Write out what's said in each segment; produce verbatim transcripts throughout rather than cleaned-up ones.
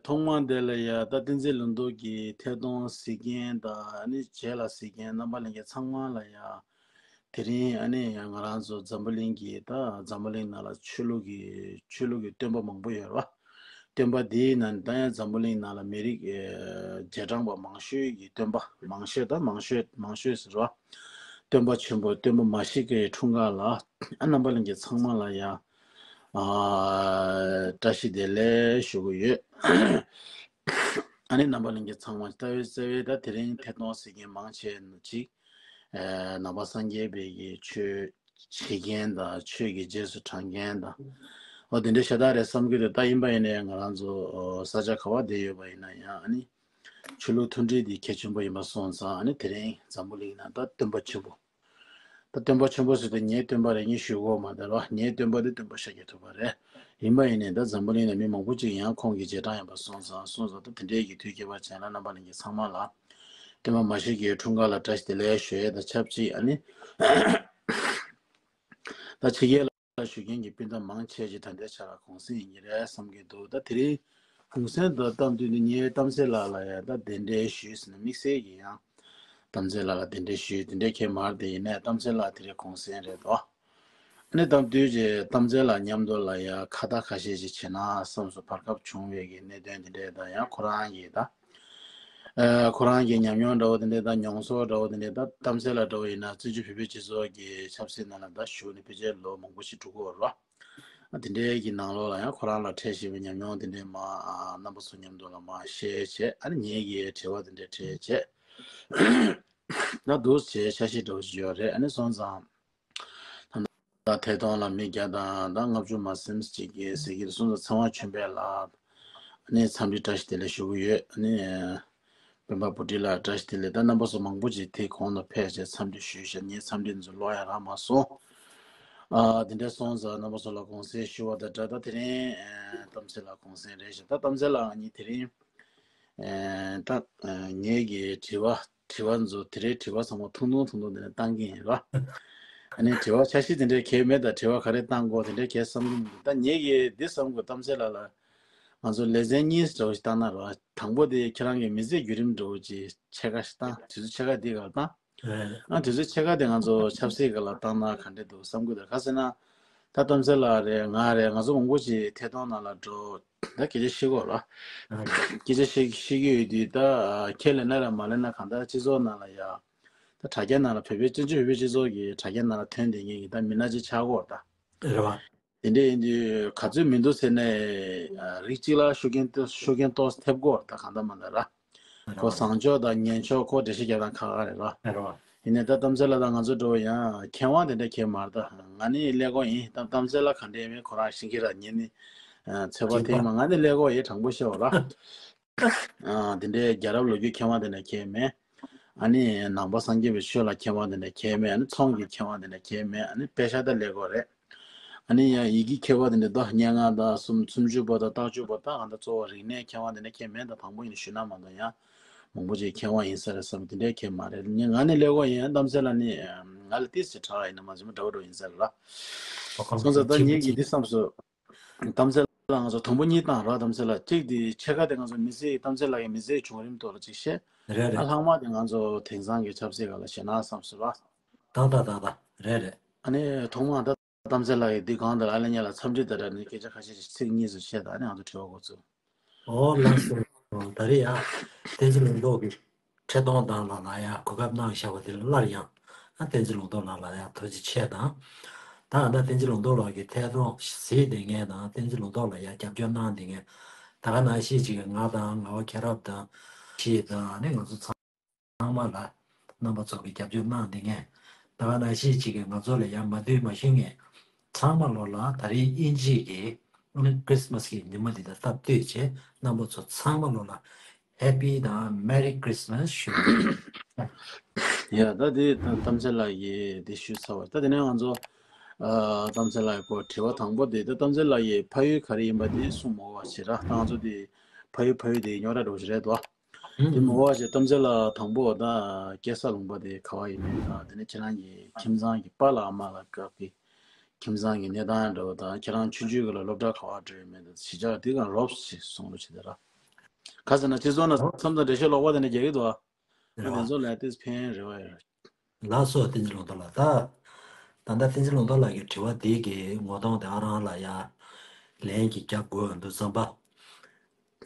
ཐོག་མ་དེ་ལ་ཡ་ད་བསྟན་འཛིན་ལུང་རྟོགས་ཀྱི་ཐད་གཏོང་གཟིགས་མཁན་དང་ཨ་ནི་རྗེས་ལ་གཟིགས་མཁན་རྣམ་པ་ལྷན་རྒྱས་ཚང་མ་ལ་ཡ། དེ་རིང་ཨ་ནི་ཡ་ང་རང་ཚོ་འཛམ་བུ་གླིང་གི་ད་འཛམ་བུ་གླིང་ནང་ལ་ཆོས་ལུགས་ཀྱི་ཆོས་ལུགས་ཀྱི་སྟོན་པ་མང་པོ་ཡོད་རེད་བ། སྟོན་པ་དེའི་ནང་ད་ཡང་འཛམ་བུ་གླིང་ནང་ལ་མི་རིགས་ཨེ་རྗེས་འབྲང་པ་མང་ཤོས་ཀྱི་སྟོན་པ་མང་ཤོས་ད་མང་ཤོས་མང་ཤོས་ཟེར་བ། སྟོན་པ་ཆེན་པོ་སྟོན་པ་མ་ཤི་ཀའི་འཁྲུངས་སྐར་ལ་ཨ་རྣམ་པ་ལྷན་རྒྱས་ཚང་མ་ལ་ཡ། ཨ་བཀྲ་ཤིས་བདེ་ལེགས་ཞུ་གི་ཡོད། ཨ་ནི་རྣམ་པ་ལྷན་རྒྱས་ཚང་མ་ལྟ་བའི་བརྩེ་བའི་ད་དེ་རིང་ཐད་གཏོང་གཟིགས་མཁན་མང་ཆེ་ཅིག་ཨ་ནང་པ་སངས་རྒྱས་པའི་གི་ཆོས་བྱེད་མཁན་དང་ཆོས་ཀྱི་རྗེས་སུ་འབྲང་མཁན་དང་། འོ་དེ་འདྲའི་ཤ་སྟག་རེད་བསམ་གྱི་འདུག་ད་ཡིན་པ་ཡིན་ན་ཡང་ང་རང་ཚོ་ཨོ་ས་ཆ་ག་བ་བསྡད་ཡོད་པ་ཡིན་ན་ཡང་ཨ་ནི་ཆོས་ལུགས་མཐུན་སྒྲིལ་འདི་གལ་ཆེན་པོ་ཡིན་པ་སོང་ཙང་ཨ་ནི་དེ་རིང་འཛམ་བུ་གླིང་ནང་ད་སྟོན་པ་ཆེན་པོ། ད་སྟོན་པ་ཆེན་པོ་ཟེར་དུས་ངའི་སྟོན་པ་རེད་ངས་ཞུ་གོ་མ་དར་བ་ངའི་སྟོན་པ་འདི་སྟོན་པ་ཤཱཀྱ་ཐུབ་པ་རེད། ཡིན་པ་ཡིན་ནའི་ད་འཛམ་བུ་གླིང་ལ་མི་མང་པོ་ཅིག་ཡང་ཁོང་གི་རྗེས་འབྲང་ཡིན་པ་སོང་ཙང་སོང་ཙང་ད་དེ་འདྲའི་གི་དུས་ཁྱད་པར་ཅན་ལ་རྣམ་པ་ལྷན་རྒྱས་ཚང་མ་ལ་སྟོན་པ་མ་ཤི་ཀའི་འཁྲུངས་སྐར་ལ་བཀྲ་ཤིས་བདེ་ལེགས་ཞུ་ཡས་དང་ཆབས་ཅིག་ཨ་ནི་ད་ཕྱི་རྒྱལ་ལ་བཞུགས་མཁན་གྱི་སྤུན་ཟླ་མང་ཆེ་ཅིག་ད་ལྟའི་ཆ་ལ་གུང་སེང་ཡིན་གྱི་རེད་བསམ་གྱི་འདུག་ད་དེ་རིང་གུང་སེང་དང་གཏམ་དུས་འདི་ངས་གཏམ་ཚེ་ལགས་ལ་ཡང་ད་གདན་འདྲེན་ཞུས་ཟིན་ན་དམིགས་བསལ་གྱི་ཡང་གཏམ་ཚེ་ལགས་ལ་གདན་འདྲེན་ཞུས་དེ་འདྲའི་ཁྱད་མར་དེ་ཡིན་ནས་གཏམ་ཚེ་ལགས་དེ་རིང་གུང་སེང་རེད་དོ། ཨ་ནི་གཏམ་དུས་ཀྱི་གཏམ་ཚེ་ལགས་མཉམ་དུ་ལ་ཡང་ཁ་བརྡ་ཁ་ཤས་ཅིག་བྱས་ན་བསམ་སོང་བར་སྐབས་བྱུང་བའི་གི་གནད་དོན་དེ་འདྲས་དང་ཡང་ཁོ་རང་གི་ད། ཨ་ཁོ་རང་གི་ཉམས་མྱོང་འདྲ་བོ་དེ་འདྲས་དང་མྱོང་ཚོར་འདྲ་བོ་དེ་འདྲས་དང་གཏམ་ཚེ་ལགས་འདྲ་བོ་ཡིན་ན་བཙན་བྱོལ་བོད་པའི་སྤྱི་ཚོགས་ཀྱི་ཆབ་སྲིད་ནང་ལ་ད་ཞུགས་ནས་ཕལ་ཆེར་ལོ་མང་པོ་ཞིག་འགྲོ་གི་ཡོད་རེད་བ། དེ་འདྲའི་གི་ནང་ལོགས་ལ་ཡང་ཁོ་རང་ལ་འཕྲད་བཞིན་པའི་ཉམས་མྱོང་དེ་འདྲའི་མ་རྣམ་པ་ཚོ་མཉམ་དུ་ལ་མ་བཤད་བྱས་ཨ་ནི་ངེད་ཀྱི་དྲི་བ་དེ་འདྲའི་འཕྲད་བྱས། ད་འདུག་བྱས་འཆར་གཞི་འདྲ་བོ་ཞིག་ཡོད་རེད་ཨ་ནི་སོང་ཙང་། ད་ཐད་གཏོང་ལ་མི་བརྒྱ་དང་ད་ལྔ་བཅུ་མ་ཟིན་ཅིག་གིས་ཟེར་གྱི་སོང་ཙང་ཚེ་དབང་ཆོས་འཕེལ་ལགས་ཨ་ནི་འཚམས་འདྲི་བཀྲ་ཤིས་བདེ་ལེགས་ཞུ་གི་ཡོད་ཨ་ནི། སྤེན་པ་བུ་ཁྲིད་ལགས་བཀྲ་ཤིས་བདེ་ལེགས་ད་རྣམ་པ་ཚོ་མང་པོ་ཅིག་དེ་གོང་ལ་ཕེབས་བྱས་འཚམས་འདྲི་ཞུས་བྱས་ངས་འཚམས་འདྲི་འདི་ཚོ་ཀློག་ཡ་རག་མ་སོང་། ཨ་དེ་འདྲ་སོང་ཙང་རྣམ་པ་ཚོ་ལ་གུང་སེང་ཞུ་བ་དང་སྦྲགས་ད་དེ་རིང་ཨ་གཏམ་ཚེ་ལགས་གུང་སེང་རེད་ཤག་ད་གཏམ་ཚེ་ལགས་ང་གཉིས་དེ་རིང་ཨ་ད་ཨ་ངེད་ཀྱི་དྲི་བ་དྲི་བ་ཚོ་དེ་རིང་དྲི་བ་ཚང་མ་ཐུང་ཐུང་ཐུང་ཐུང་དེ་ནས་བཏང་གི་ཡིན་ར། ཨ་ནི་དྲི་བ་འཆར་གཞི་དེ་འདྲའི་གལ་མེད་ད་དྲི་བ་ག་རེ་བཏང་དགོས་དེ་འདྲའི་གལ་བསམ་གི་མི་འདུག་ད་ངེད་ཀྱིས་འདི་བསམ་དགོས་གཏམ་ཚེ་ལགས་ལ། ང་ཚོ་ལེ་ཚན་གཉིས་འདྲ་བོ་ཞིག་བཏང་ན་ར། དང་པོ་དེ་ཁྱེད་རང་གི་མི་ཚེ་བརྒྱུད་རིམ་འདྲ་བོ་ཅིག་ཕྱེད་ཀ་ཞིག་བཏང་དུས་ཚོད་ཕྱེད་ཀ་འདི་ག་ལ་བཏང་། ཨ་དུས་ཚོད་ཕྱེད་ཀ་དེ་ང་ཚོ་ཆབ་སྲིད་ག་ལ་བཏང་ན་ག་འདྲ་འདུག་བསམ་གི་འདུག་ག་ཟེར་ན། ད་གཏམ་ཚེ་ལགས་རེད་ང་རེད་ང་ཚོ་མང་པོ་ཅིག་ཐད་གཏོང་ནང་ལ་འགྲོ་ད་སྐད་ཆ་བཤད་གོ་ར། སྐད་ཆ་བཤད་བཤད་ཀྱི་ཡོད་དུས་ད་ཁས་ལེན་ན་ར་མ་ལེན་ན་གང་ལྟར་སྤྱི་ཚོགས་ནང་ལ་ཡ། ད་དྲ་རྒྱ་ནང་ལ་བོད་པའི་བཙན་བྱོལ་བོད་པའི་སྤྱི་ཚོགས་ཀྱི་དྲ་རྒྱ་ནང་ལ་ཐོན་བསྡད་མཁན་གྱི་ད་མི་སྣ་ཅིག་ཆགས་གོ་ད། རེད་བ། དེ་འདྲ་ཡིན་དུས་ག་ཚོད་མི་འདུག་ཟེར་ནས་རིགས་གཅིག་ལ་ཤུགས་རྐྱེན་ཤུགས་རྐྱེན་ཏོག་ཙམ་ཐེབས་ཀྱི་ཡོད་རེད་ད་གང་ལྟར་མ་ལྟར་ར། ཁོ་བཟང་ཕྱོགས་དང་ངན་ཕྱོགས་ཁོ་འགྲེལ་བཤད་རྒྱག་སྟངས་ཁག་ཁག་རེད་ར། རེད་བ། ཡིན་ནའི་ད་གཏམ་ཚེ་ལགས་དང་ང་ཚོ་འདྲ་བོ་ཡང་མཁས་དབང་དེ་འདྲ་གང་ཡང་མ་རེད་ད་ང་ནི་ཀླད་ཀོར་ཡིན་ད་གཏམ་ཚེ་ལགས་ག་འདྲ་ཡིན་མིན་ཁོ་རང་ཤེས་ཀྱི་ར་ངས་ནི་ཚོད་དཔག་ཐེངས་མ་ང་ནི་ཀླད་ཀོར་ཡིན་དྲང་པོ་བཤད་པ་ར། ཨ་དེ་འདྲའི་རྒྱལ་རབས་ལོ་རྒྱུས་མཁས་དབང་དེ་འདྲ་གང་ཡང་མེད། ཨ་ནི་ནང་པ་སངས་རྒྱས་པའི་ཆོས་ལ་མཁས་དབང་དེ་འདྲ་གང་ཡང་མེད་ཨ་ནི་ཚོང་གི་མཁས་དབང་དེ་འདྲ་གང་ཡང་མེད་ཨ་ནི་དཔེ་ཆ་དང་ཀླད་ཀོར་རེད། ཨ་ནི་ཡང་ཡི་གེ་མཁས་པ་དེ་འདྲ་ད་སྙན་ངག་དང་སུམ་སུམ་ཅུ་པ་དང་རྟགས་འཇུག་པ་དང་ཨ་ད་གཙོ་བོ་རིག་གནས་མཁས་དབང་དེ་འདྲ་གང་ཡང་མེད་ད་དང་པོ་ཡིན་ཞུས་ན་མ་གཏོགས་ཡང་མང་པོ་ཅིག་མཁས་དབང་ཡིན་ས་རེད་བསམ་དེ་འདྲའི་གང་ཡང་མ་རེད་ངས་ང་ནི་ཀླད་ཀོར་ཡིན་གཏམ་ཚེ་ལགས་ནི་ང་ལ་ཏིས་ཅིག་གྲགས་ཡིན་ན་མ་ཟིན་པ་འདྲ་བོ་འདྲ་བོ་ཡིན་ས་རེད་ལ། སོང་ཙང་ད་ངེད་ཀྱིས་འདི་བསམ་སོང་། གཏམ་ཚེ་ལགས་ང་ཚོ་དང་པོ་གཉིས་བཏང་རོགས་གཏམ་ཚེ་ལགས་གཅིག་དེ་ཕྱེད་ཀ་དེ་ང་ཚོ་མི་ཚེའི་གཏམ་ཚེ་ལགས་ཀྱི་མི་ཚེའི་བྱུང་རིམ་ཐོག་ལ་གཅིག་བཤད། རེད་ཨ་རེད། ལྷག་མ་དེ་ང་ཚོ་དེང་སང་གི་ཆབ་སྲིད་སྒང་ལ་བཤད་ན་བསམ་སོང་ར། ད་ད་ད་ད་རེད་རེད། ཨ་ནི་ཐོག་མར་ད་གཏམ་ཚེ་ལགས་ཀྱིས་འདི་གང་དང་ཨ་ལེ་ཉ་ལ་འཚམས་འདྲི་དང་སྦྲགས་ནས་སྐད་ཆ་ཁ་ཤས་ཤིག་ཚིག་གཉིས་ཙམ་བཤད་དང་ཨ་ནི་ང་ཚོ་དྲི་བ་འགོ་ཚུགས། ཨོ་ལགས་སོ། ད་རེས་ཡ་བསྟན་འཛིན་ལུང་རྟོགས་ཀྱི་འཕྲིན་གཏོང་དང་ལ་ལ་ཡ་གོ་སྐབས་གནང་བཞག་པ་དེ་ལ་སླར་ཡང་ཨ་བསྟན་འཛིན་ལུང་རྟོགས་ལགས་ལ་ཡ་ཐུགས་རྗེ་ཆེ་དང་། ད་ཨ་ད་བསྟན་འཛིན་ལུང་རྟོགས་ལགས་ཀྱི་ཐད་གཏོང་གཟིགས་བསྡད་མཁན་དང་བསྟན་འཛིན་ལུང་རྟོགས་ལགས་ཡ་རྒྱབ་སྐྱོར་གནང་བསྡད་མཁན་ད་ག་ནང་བཞིན་ཅིག་གི་ང་དང་ང་བ་མཁྱེན་རབ་དང་ཞིག་དང་ཨ་ནི་ང་ཚོ་ཚང་མ་ལ་རྣམ་པ་ཚོ་གི་རྒྱབ་སྐྱོར་གནང་བསྡད་མཁན་ད་ག་ནང་བཞིན་ཅིག་གི་ང་ཚོ་ལ་ཡ་མ་འདུས་མ་ཤེས་མཁན་ཚང་མ་ལོ་ལ་ད་རེས་དབྱིན་ཇི་གི་ཨ་ནི་ཁྲིས་མས་གི་ཉི་མ་འདི་དང་སྟབས་བསྟུན་བྱས་རྣམ་པ་ཚོ་ཚང་མ་ལོ་ལ་Happy དང་Merry Christmas ཞུ། ཡ་ད་དེ་གཏམ་ཚེ་ལགས་ཀྱིས་དེ་ཞུས་ཚར་བ་ད་དེ་ནས་ང་ཚོ་ཨ་གཏམ་ཚེ་ལགས་ཀྱི་སྐོར་དྲི་བ་དང་པོ་དེ་ད་གཏམ་ཚེ་ལགས་ཀྱི་ཕ་ཡུལ་ག་རེ་ཡིན་པ་དེ་གསུངས་མ་བ་ཞེ་དྲག་ད་ང་ཚོ་དེ་ཕ་ཡུལ་ཕ་ཡུལ་དེ་རྙོག་དྲ་འགྲོ་ཞིག་རེད་དོ། དེ་མ་བ་ཞེ་གཏམ་ཚེ་ལགས་དང་པོ་ད་སྐྱེས་ས་ལུང་པ་དེ་ག་བ་ཡིན་མིན་དང་དེ་ནས་ཁྱེད་རང་གི་ཁྱིམ་ཚང་གི་པཱ་ལགས་ཨ་མ་ལགས་སྐབས་ཀྱི་ཁྱིམ་ཚང་གི་གནས་སྟངས་འདྲ་བོ་དང་ཁྱེད་རང་ཆུང་ཆུང་གི་ལ་སློབ་གྲྭ་ག་བ་འགྲོ་ཡོད་མེད་དང་གཞིས་ཆགས་དེ་གང་རོབ་ཞིག་གསུང་རོགས་བྱེད་དེ་ར། ག་ཟེར་ན་སྤྱི་ཚོགས་ནང་ཨོ། མཚམས་དང་འགྲེལ་བཤད་ལོག་པ་དེ་འདྲ་རྒྱག་གི་འདུག་ཨ། རེད་ཨ་དེ་བ། ཚོ་ལ་ཏིས་ཕན་རེ་བ་ཡོད། ལགས་སོ། བསྟན་འཛིན་ལུང་རྟོགས་ལགས། ད་ད་ལྟ་བསྟན་འཛིན་ལུང་རྟོགས་ལགས་ཀྱི་དྲི་བ་འདི་གི་ངོ་གདོང་དེ་ཨ་རང་ལ་ཡ་ལན་གྱི་རྒྱབ་དགོས་འདུག་བསམ་པ།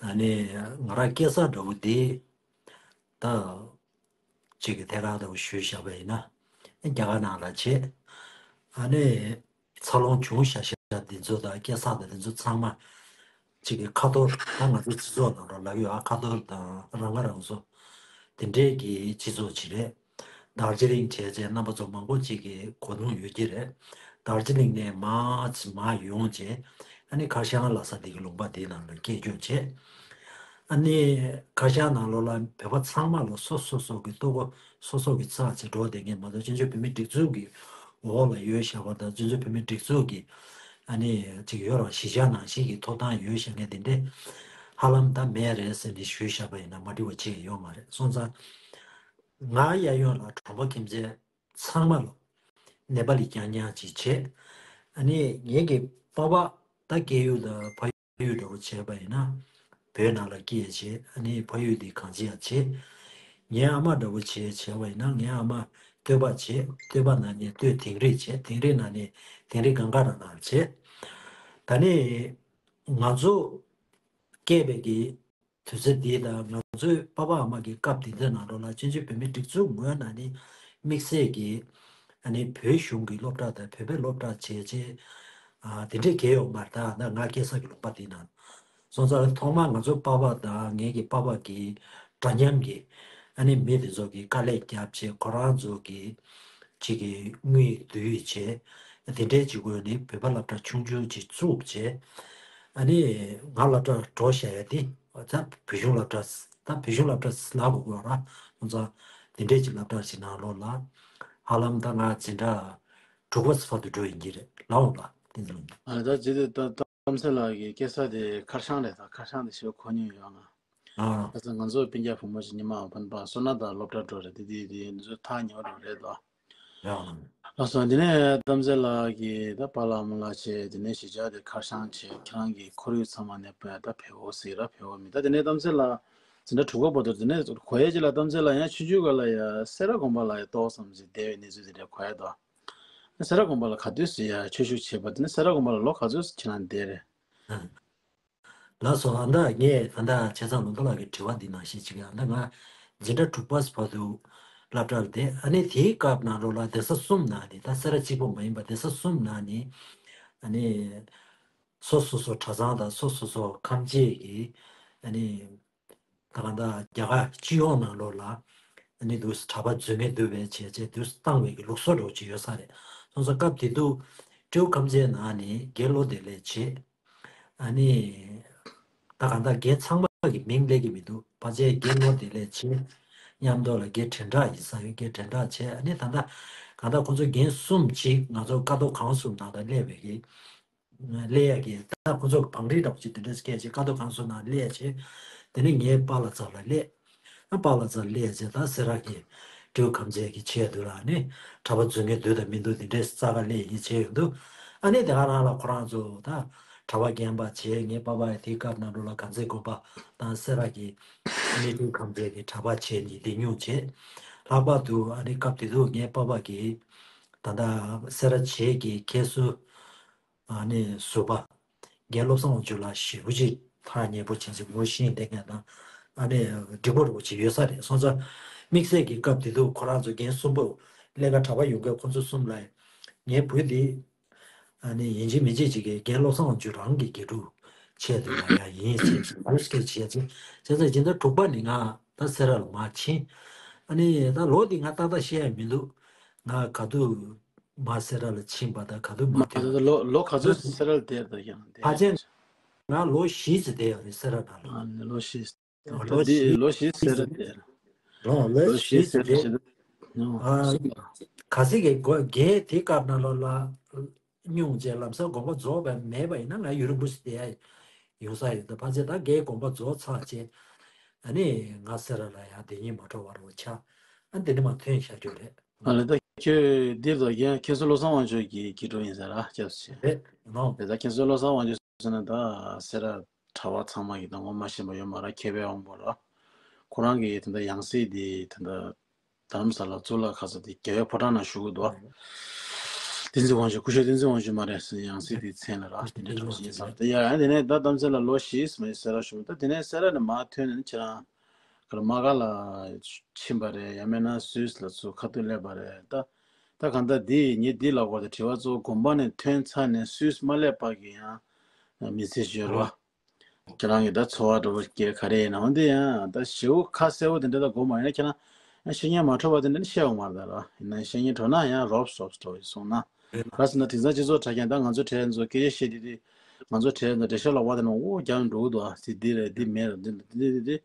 ཨ་ནི་ང་རང་སྐྱེས་ས་འདྲ་བོ་འདི་ད་གཅིག་གི་ཐད་ཀར་འདྲ་བོ་ཞུས་བཞག་པ་ཡིན་ན་རྒྱ་གར་ནང་ལ་བྱེད། ཨ་ནི་འཚར་ལོངས་བྱུང་བཞག་བཞག་འདི་ཚོ་དང་སྐྱེས་ས་དང་འདི་ཚོ་ཚང་མ་གཅིག་གི་ཁ་ཐོར། ད་ང་ཚོའི་སྤྱི་ཚོགས་ནང་ལ་ལབ་ཡོད་ཨ། ཁ་ཐོར་དང་རང་ཁ་རང་གསོ་དེ་འདྲས་ཀྱི་སྤྱི་ཚོགས་ཅིག་རེད། དར་ཇི་ལིང་བྱས་བྱས་རྣམ་པ་ཚོ་མང་པོ་ཅིག་གི་གོ་མྱོང་ཡོད་ཀྱི་རེད། དར་ཇི་ལིང་ནས་མར་ཕྱིན་མར་ཡོང་བྱས་ཨ་ནི་ཁར་ཤང་ལབ་ས་འདི་གི་ལུང་པ་འདིའི་ནང་ལ་སྐད་རྒྱག་བྱས། ཨ་ནི་ཁར་ཤང་ནང་ལོགས་ལ་བོད་པ་ཚང་མ་ལ་སོ་སོ་སོ་གི་ལྟོ་གོས་སོ་སོ་གི་བཙགས་བྱས་འགྲོ་བསྡད་མཁན་མ་གཏོགས་བཙན་བྱོལ་བོད་མིའི་སྒྲིག་འཛུགས་ཀྱི་འོག་ལ་ཡོད་བཞག་པ་དང་བཙན་བྱོལ་བོད་མིའི་སྒྲིག་འཛུགས་ཀྱི་ཨ་ནི་ཅིག་ཡོད་རང་གཞིས་ཆགས་ནང་བཞིན་གྱི་ཐོབ་ཐང་ཡོད་བཞག་མཁན་དེ་འདྲས་ཧ་ལམ་ད་མེད་རེད་ཟེར་ནས་ཞུས་བཞག་པ་ཡིན་ན་མ་འགྲིག་པ་ཅིག་ཡོད་མ་རེད། སོང་ཙང་ང་གཡས་གཡོན་ལ་གྲོང་པ་ཁྱིམ་མཚེས་ཚང་མ་ལ་ནེ་པ་ལི་རྐྱང་རྐྱང་ཅིག་བྱས། ཨ་ནི་ངེད་ཀྱི་པ་ཕ་ད་སྐྱེས་ཡུལ་དང་ཕ་ཡུལ་འདྲ་བོ་བྱས་པ་ཡིན་ན་བོད་ནང་ལ་སྐྱེས་བྱས། ཨ་ནི་ཕ་ཡུལ་འདི་གངས་ཅན་ཡང་བྱས། ངའི་ཨ་མ་འདྲ་བོ་བྱས་བྱས་པ་ཡིན་ན་ངའི་ཨ་མ་སྟོད་པ་བྱས། སྟོད་པ་ནང་ནས་སྟོད་དིང་རི་བྱས། དིང་རི་ནང་ནས་དིང་རི་སྒང་ག་རང་ནང་བྱས། ད་ནི་ང་ཚོ་སྐྱེས་པའི་གི་དུས་ཚོད་འདི་དང་ང་ཚོའི་པ་ཕ་ཨ་མ་གི་སྐབས་དེ་ཚོའི་ནང་ལོགས་ལ་བཙན་བྱོལ་བོད་མིའི་སྒྲིག་འཛུགས་ངོས་ནས་ནི་དམིགས་བསལ་གྱི་ཨ་ནི་བོད་གཞུང་གི་སློབ་གྲྭ་དང་བོད་པའི་སློབ་གྲྭ་བྱས་རྗེས་ཨ་དེ་འདྲས་གལ་ཡོད་མ་རེད། ད་ང་སྐྱེས་ས་གི་ལུང་པ་དེའི་ནང་སོང་ཙང་ཐོག་མར་ང་ཚོའི་པ་ཕ་དང་ངེད་ཀྱི་པ་ཕ་གི་འདྲ་མཉམ་གྱི་ཨ་ནི་མི་དེ་ཚོ་གི་དཀའ་ལས་བརྒྱབ་བྱས་ཁོ་རང་ཚོ་གི་གཅིག་གི་དངུལ་བསྡུས་བྱས་དེ་འདྲས་གཅིག་དགོས་ནི་བོད་པ་སློབ་གྲྭ་ཆུང་ཆུང་ཅིག་བཙུགས་བྱས། ཨ་ནི་ང་སློབ་གྲྭར་འགྲོ་བཞག་ཡ་དེ་ད་བོད་གཞུང་སློབ་གྲྭ་ད་བོད་གཞུང་སློབ་གྲྭ་ལབ་དགོས་ར། ཁོང་ཚོ་དེ་འདྲས་ཀྱི་སློབ་གྲྭ་ཞིག་ནང་ལོགས་ལ་ཧ་ལམ་ད་ང་འཛིན་གྲྭ་དྲུག་པ་བར་དུ་འགྲོ་ཡིན་གྱི་རེད། ལའོ་ལ་དེ་ཚོ་ལ། ཨ་ད་ཇི་དེ་ད་གཏམ་ཚེ་ལགས་ཀྱི་སྐྱེས་ས་དེ་ཁར་ཤང་རེད། ད་ཁར་ཤང་དེ་ཞེ་པོ་གོ་མྱོང་ཡོད་ང་། ཨ་ད་ས་ང་ཚོ་སྤུན་ཀྱག་བུ་མོ་ཞིག་ཉི་མ་ཕན་པ་སོ་ན་ད་སློབ་གྲྭ་འགྲོ་རེད། དེ་དེ་དེ་འཛུལ་ཐག་ཉེ་བ་འགྲོ་རེད་དོ། ཡང་། ལགས་སོ། དེ་ནས་གཏམ་ཚེ་ལགས་ཀྱིས་ད་པཱ་ལགས་ཨ་མ་ལགས་བྱས། དེ་ནས་གཞིས་ཆགས་དེ་ཁར་ཤང་བྱས། ཁྱེད་རང་གི་ཁོར་ཡུག་ཚང་མ་ནས་ད་བལ་བོ་ཟིག་ར་བལ་བོ་མི། ད་དེ་ནས་གཏམ་ཚེ་ལགས་འཛིན་གྲྭ་དྲུག་པ་བར་དུ་དེ་ནས་གོ་ཡས་ཅིག་ལ་གཏམ་ཚེ་ལགས་ཡང་ཆུང་ཆུང་སྒང་ལ་ཡ་སེ་ར་དགོན་པ་ལ་ཡ་ཏོག་ཙམ་ཞིག་བསྡད་པའི་གནས་ཚུལ་དེ་འདྲ་གོ་ཡས་དོ། སེ་ར་དགོན་པ་ལ་ག་དུས་སུ་ཡ་ཆོས་ཞུགས་བྱས་པ། དེ་ནས་སེ་ར་དགོན་པ་ལ་ལོ་ག་ཚོད་ཁྱེད་རང་བསྡད་རེད། ལགས་སོ། ཨ་མདའ་ངས་ད་ལྟ་བྱས་ཙང་ལུང་རྟོགས་ལགས་ཀྱི་དྲི་བ་འདི་ནང་བཞིན་ཅིག་ཨ་མདའ་ང་འཛིན་གྲྭ་དྲུག་པ་བར་དུ་སློབ་གྲྭར་བསྡད། ཨ་ནི་དེའི་སྐབས་ནང་ལོགས་ལ་སྡེ་ས་གསུམ་ནང་ནས་ད་སེ་ར་གཅིག་པོ་མ་ཡིན་པ་སྡེ་ས་གསུམ་ནང་ནས་ཨ་ནི་སོ་སོ་སོ་གྲྭ་ཚང་དང་སོ་སོ་སོ་ཁམས་ཆེ་གི་ཨ་ནི་ད་གང་ལྟར་རྒྱ་གར་སྤྱི་ཡོངས་ནང་ལོགས་ལ་ཨ་ནི་དུས་གྲྭ་པ་འཛུལ་མཁན་འདུག་པས་བྱས་བྱས་དུས་བཏང་བའི་གི་ལུགས་སྲོལ་འདྲ་བོ་ཅིག་ཡོད་ས་རེད། སོང་ཙང་སྐབས་དེ་དུས་སྤྲེའུ་ཁམས་ཚན་ནང་ནས་དགེ་བློ་བདེ་ལེགས་བྱས། ཨ་ནི། ད་གང་ལྟར་རྒན་ཚང་མ་གི་མིང་སླེབས་ཀྱི་མི་འདུག་ཕལ་ཆེར་དགེ་བློ་བདེ་ལེགས་བྱས། མཉམ་དུ་ལ་དགེ་དྲན་གྲགས་ཡིན་ས་ཡོད། དགེ་དྲན་གྲགས་བྱས། ཨ་ནི་ད་ལྟ་གང་ལྟར་ཁོང་ཚོ་རྒན་གསུམ་ཅིག་ང་ཚོ་ཀ་རྡོ་ཁང་གསུམ་ནང་ལ་སླེབས་པའི་གི་སླེབས་ཡ་གི་ད་ཁོང་ཚོ་གི་བང་སྒྲིག་འདྲ་པོ་ཅིག་དེ་འདྲ་སྐད་ཅིག་ཀ་རྡོ་ཁང་གསུམ་ནང་སླེབས་བྱས། དེ་ནས་ངའི་པཱ་ལགས་རྩ་ལ་སླེབས། ཨ་པཱ་ལགས་རྩ་སླེབས་རྗེས་ད་སེ་ར་གི་སྤྲེའུ་ཁམས་ཚན་གྱི་ཆེད་དུ་ལ་ནི་གྲྭ་པ་འཛུལ་མཁན་འདུག་དང་མི་འདུག་དེ་འདྲའི་རྩ་ཁ་སླེབས་ཡིན་བྱས་ཡོང་དུས། ཨ་ནི་དེ་ག་རང་ལ་ཁོ་རང་ཚོ་ད་གྲྭ་པ་རྒན་པ་བྱས། ངའི་པ་ཕ་ཡང་དེའི་སྐབས་ནང་ལོགས་ལ་དཀར་མཛེས་དགོན་པ་དང་སེ་ར་གི་གནས་སྤྲུལ་ཁམས་ཚན་གྱི་གྲྭ་པ་བྱས་ནས་བསྡད་མྱོང་བྱས། ལྷག་པར་དུ་ཨ་ནི་སྐབས་དེ་དུས་ངའི་པ་ཕ་གིས་ད་ལྟ་སེ་ར་བྱེས་ཀྱི་མཁན་ཟུར། ཨ་ནི་ཟུར་པ། རྒན་བློ་བཟང་དབང་ཕྱུག་ལགས་ཞེ་པོ་ཅིག་ཐག་ཉེ་པོ་བྱས་ཅིག་ངོ་ཤེས་བསྡད་མཁན་དང་། ཨ་ནི་འགྲིག་པོ་རེད་པོ་ཅིག་ཡོད་ས་རེད། སོང་ཙང་དམིགས་བསལ་གྱི་སྐབས་དེ་དུས་ཁོ་རང་ཚོ་རྒན་གསུམ་པོ་ལས་ཀ་གྲྭ་པ་ཡོང་མཁན་ཁོ་ཚོ་གསུམ་ལ་ངའི་བུ་འདི་ཨ་ནི་ཡིན་གཅིག་མིན་གཅིག་ཅིག་གི་རྒན་བློ་བཟང་དབང་ཕྱུག་རང་གི་དགེ་ཕྲུག་ཆེད་དུ་ལ་ཡ་ཡིན་ཟེར་ཅིག་བུ་སྐད་བྱས་ཅིག་བྱས་ཙང་སྦྱིན་བདག་དྲུག་པ་ནི་ང་ད་སེ་ར་ལ་མར་ཕྱིན། ཨ་ནི་ད་ལོ་འདི་ང་ཏག་ཏག་བཤད་ཡ་མི་འདུག་ང་ག་དུས། མ་སེ་ར་ལ་ཕྱིན་པ་དང་ག་དུས་མ་མ་ཕེབས་ལོ་ལོ་ག་ཚོད་སེ་ར་ལ་བསྡད་ད་ཀྱང་ཕལ་ཆེར་ང་ལོ་བཞི་ཙམ་བསྡད་ཡོད་རེད་སེ་ར་ནང་ལ། ཨ་ནི་ལོ་བཞི། ལོ་ད་འདི་བཞི་ལོ་བཞི་སེ་ར་བསྡད། ལོ་ལོ་ལོ་བཞི་བཞི་སེ་ར་ཙམ་བསྡད། བཞི་ཨ་ག་ཚོད་ཀྱི་སྒོ་རྒན་དེ་སྐབས་ནང་ལོགས་ལ་སྙུང་རྗེས་ལམ་སང་དགོངས་པ་རྫོགས་པ་མེད་པ་ཡིན་ན་ང་ཡུན་རིང་པོ་ཞིག་བསྡད་ཡ་ཡོང་ས་ཡོད། ད་ཕལ་ཆེར་ད་རྒན་དགོངས་པ་རྫོགས་ཚར་རྗེས་ཨ་ནི་ང་སེ་ར་ལ་ཡང་བསྡད་སྙིང་མ་བྲོ་བ་རུ་ཆགས། ཨ་འདི་ནི་མ་ཐོན་བཞག་རྒྱུ་རེད། ཨ་ལེ་ད་ཁྱོད་འདིར་དོ་རྒན་མཁན་ཟུར་བློ་བཟང་དབང་ཕྱུག་གི་དགེ་ཕྲུག་ཡིན་ཟེར་ར་སྐྱབས་སུ་མཆི། རེད་ནོ། རེད་ད་མཁན་ཟུར་བློ་བཟང་དབང་ཕྱུག་ཟེར་ན་ད་སེ་ར་ གྲྭ་པ་ཚང་མ་གིས་ད་ངོ་མ་ཤེས་པ་ཡོད་མ་རེད། མཁས་པའི་དབང་པོ་ར། ཁོ་རང་གིས་ད་ལྟ་ཡང་སྲིད་དེ་ད་ལྟ་རྡ་རམ་ས་ལ་གཙུག་ལག་ཁང་ས་དེ་རྒྱལ་བའི་ཕོ་བྲང་ནང་བཞུགས་ཀྱི་འདུག་བསྟན་འཛིན་དབང་ཕྱུག་སྐུ་ཞབས་བསྟན་འཛིན་དབང་ཕྱུག་མ་རེད། ཡང་སྲིད་དེའི་མཚན་ལ་ར་དེ་འདྲ་གྲྭ་པ་ཞིག་ཡིན་ས་རེད། ད་ཡ་ཡང་དེ་ནས་ད་གཏམ་ཚེ་ལ་ལོ་བཞི་ཙམ་སེ་ར་བཞུགས། ད་དེ་ནས་སེ་ར་ནས་མར་ཐོན་ནས་ཁྱེད་རང་ག་ལ་མ་ག་ལ་ཕྱིན་པ་རེད། ཡང་མིན་ན་སུད་སི་ལ་ཚུར་ཁ་ཐུག་སླེབས་པ་རེད། ད་ད་གང་ལྟར་འདི་ངས་འདི་ལབ་དགོས། ད་དྲི་བ་གཙོ་བོ་དགོན་པ་ནས་ཐོན་ཚར་ནས་སུད་སི་མ་སླེབས་བར་གྱི་ཡང་མི་ཚེ་ཤོར་བ། ཁྱེད་རང་གི་ད་འཚོ་བ་འདྲ་བོ་སྐྱེལ་ག་རེ་ཡིན་ནའང་འདི་ཡང་ད་ཞེ་པོ་ཁ་གསལ་པོ་དེ་འདྲ་ད་གོ་མ་ཡིན་ན། ཁྱེད་རང་ཡང་བཤད་ཉན་མ་འཕྲོད་པ་དེ་འདྲ་ནི་བཤད་འོང་མ་རེད་ད་ར། ཡིན་ན་བཤད་ཉན་འཕྲོད་ན་ཡང་རོབ་སོབ་སོབ་སོང་ན། ག་ཟེར་ན་དེང་སང་སྤྱི་ཚོགས་དྲ་རྒྱ་ད་ང་ཚོ་གྲས་ཚོ་སྐད་ཆ་བཤད་དེ་དེ་ང་ཚོ་གྲས་ཚོ་འགྲེལ་བཤད་ལོག་པ་དེ་ནང་འོ་རྒྱག་འགྲོ་གི་འདུག་ཨ་ཙི་འདི་རེད་འདི་མེད་རེད་འདི་འདི་འདི་འདི་དེ་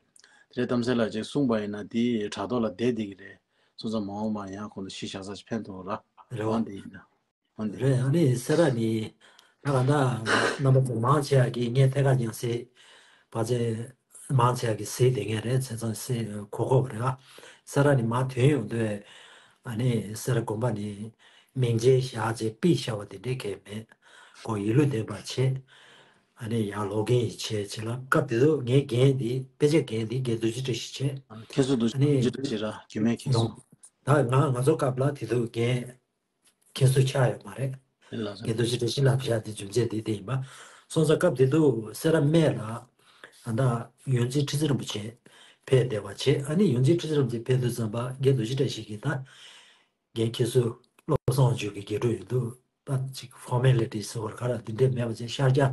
རེད། གཏམ་ཚེ་ལ་ཅིག་གསུངས་པ་ཡིན་ན་དེ་དྲ་ཐོག་ལ་བསྡད་བསྡད་ཀྱི་རེད། སོང་ཙང་མ་འོངས་པ་ཡང་ཁོང་ཚོ་གཞི་བཞག་ས་ཅིག་ཕན་ཐོགས་ར། རེད་བ། འོ་འདི་ཡིན་ན། འོ་འདི་རེད། ཨ་ནི་སེ་ར་ནི་ད་ག་ད་རྣམ་པ་ཚོ་མང་ཆེ་བ་གིས་ངས་ཐད་ཀར་ཀྱང་གཟིགས་པ་ཚེ་མང་ཆེ་བ་གིས་གཟིགས་བསྡད་མཁན་རེད། ཚེ་ཚང་སེ་གོ་གོ་བ་རེད་བ། སེ་ར་ནི་མར་ཐོན་ཡོང་དུས་ཨ་ནི་སེ་ར་དགོན་པ་ནི་མིང་ཆེན་བཞག་བྱས་པི་བཞག་པ་དེ་འདྲའི་གལ་མེད། ཁོ་ཡིད་བློ་ལྡན་པ་བྱས། ཨ་ནི་ཡར་ལོག་མཁན་ཡིན་བྱས་བྱས་ལ་སྐབས་དེ་ཚོ་ངའི་འགན་འདི་དཔེ་ཆ་འགན་འདི་རྒན་རྡོ་རྗེ་བཀྲ་ཤིས་བྱས། ཁྱེད་ཚོ་རྡོ་ཨ་ནི་རྡོ་རྗེ་བཀྲ་ཤིས་ར་རྒྱུད་སྨད་མཁན་ཟུར། ད་ང་ང་ཚོ་སྐབས་ལ་དེ་ཚོ་འགན་ཁྱེད་ཚོ་ཆགས་ཡོད་མ་རེད། ལགས་སོ། རྒན་རྡོ་རྗེ་བཀྲ་ཤིས་ལགས་བཞག་དེ་རྒྱུ་མཚན་དེ་དེ་ཡིན་པ། སོང་ཙང་སྐབས་དེ་དུས་སེ་ར་སྨད་ལ་ཨ་ད་ཡོངས་འཛིན་ཁྲི་བཙུན་རིན་པོ་ཆེ་ཕེབས་བསྡད་པ་བྱས། ཨ་ནི་ཡོངས་འཛིན་ཁྲི་བཙུན་རིན་པོ་ཆེ་ཕེབས་དུས་ཙམ་པ་རྒན་རྡོ་རྗེ་བཀྲ་ཤིས་ཀྱིས་ད་རྒན་ཁྱེད་ཚོ་བློ་བཟང་དབང་ཕྱུག་གི་རྒྱལ་སྒྲོལ་ཡོད་འདུག་ད་ཅིག་ཕོར་མེ་ལི་ཊི་ཟེར་བར་ག་ར་འདི་འདྲས་མེད་པ་བྱས་ཤར་རྒྱག་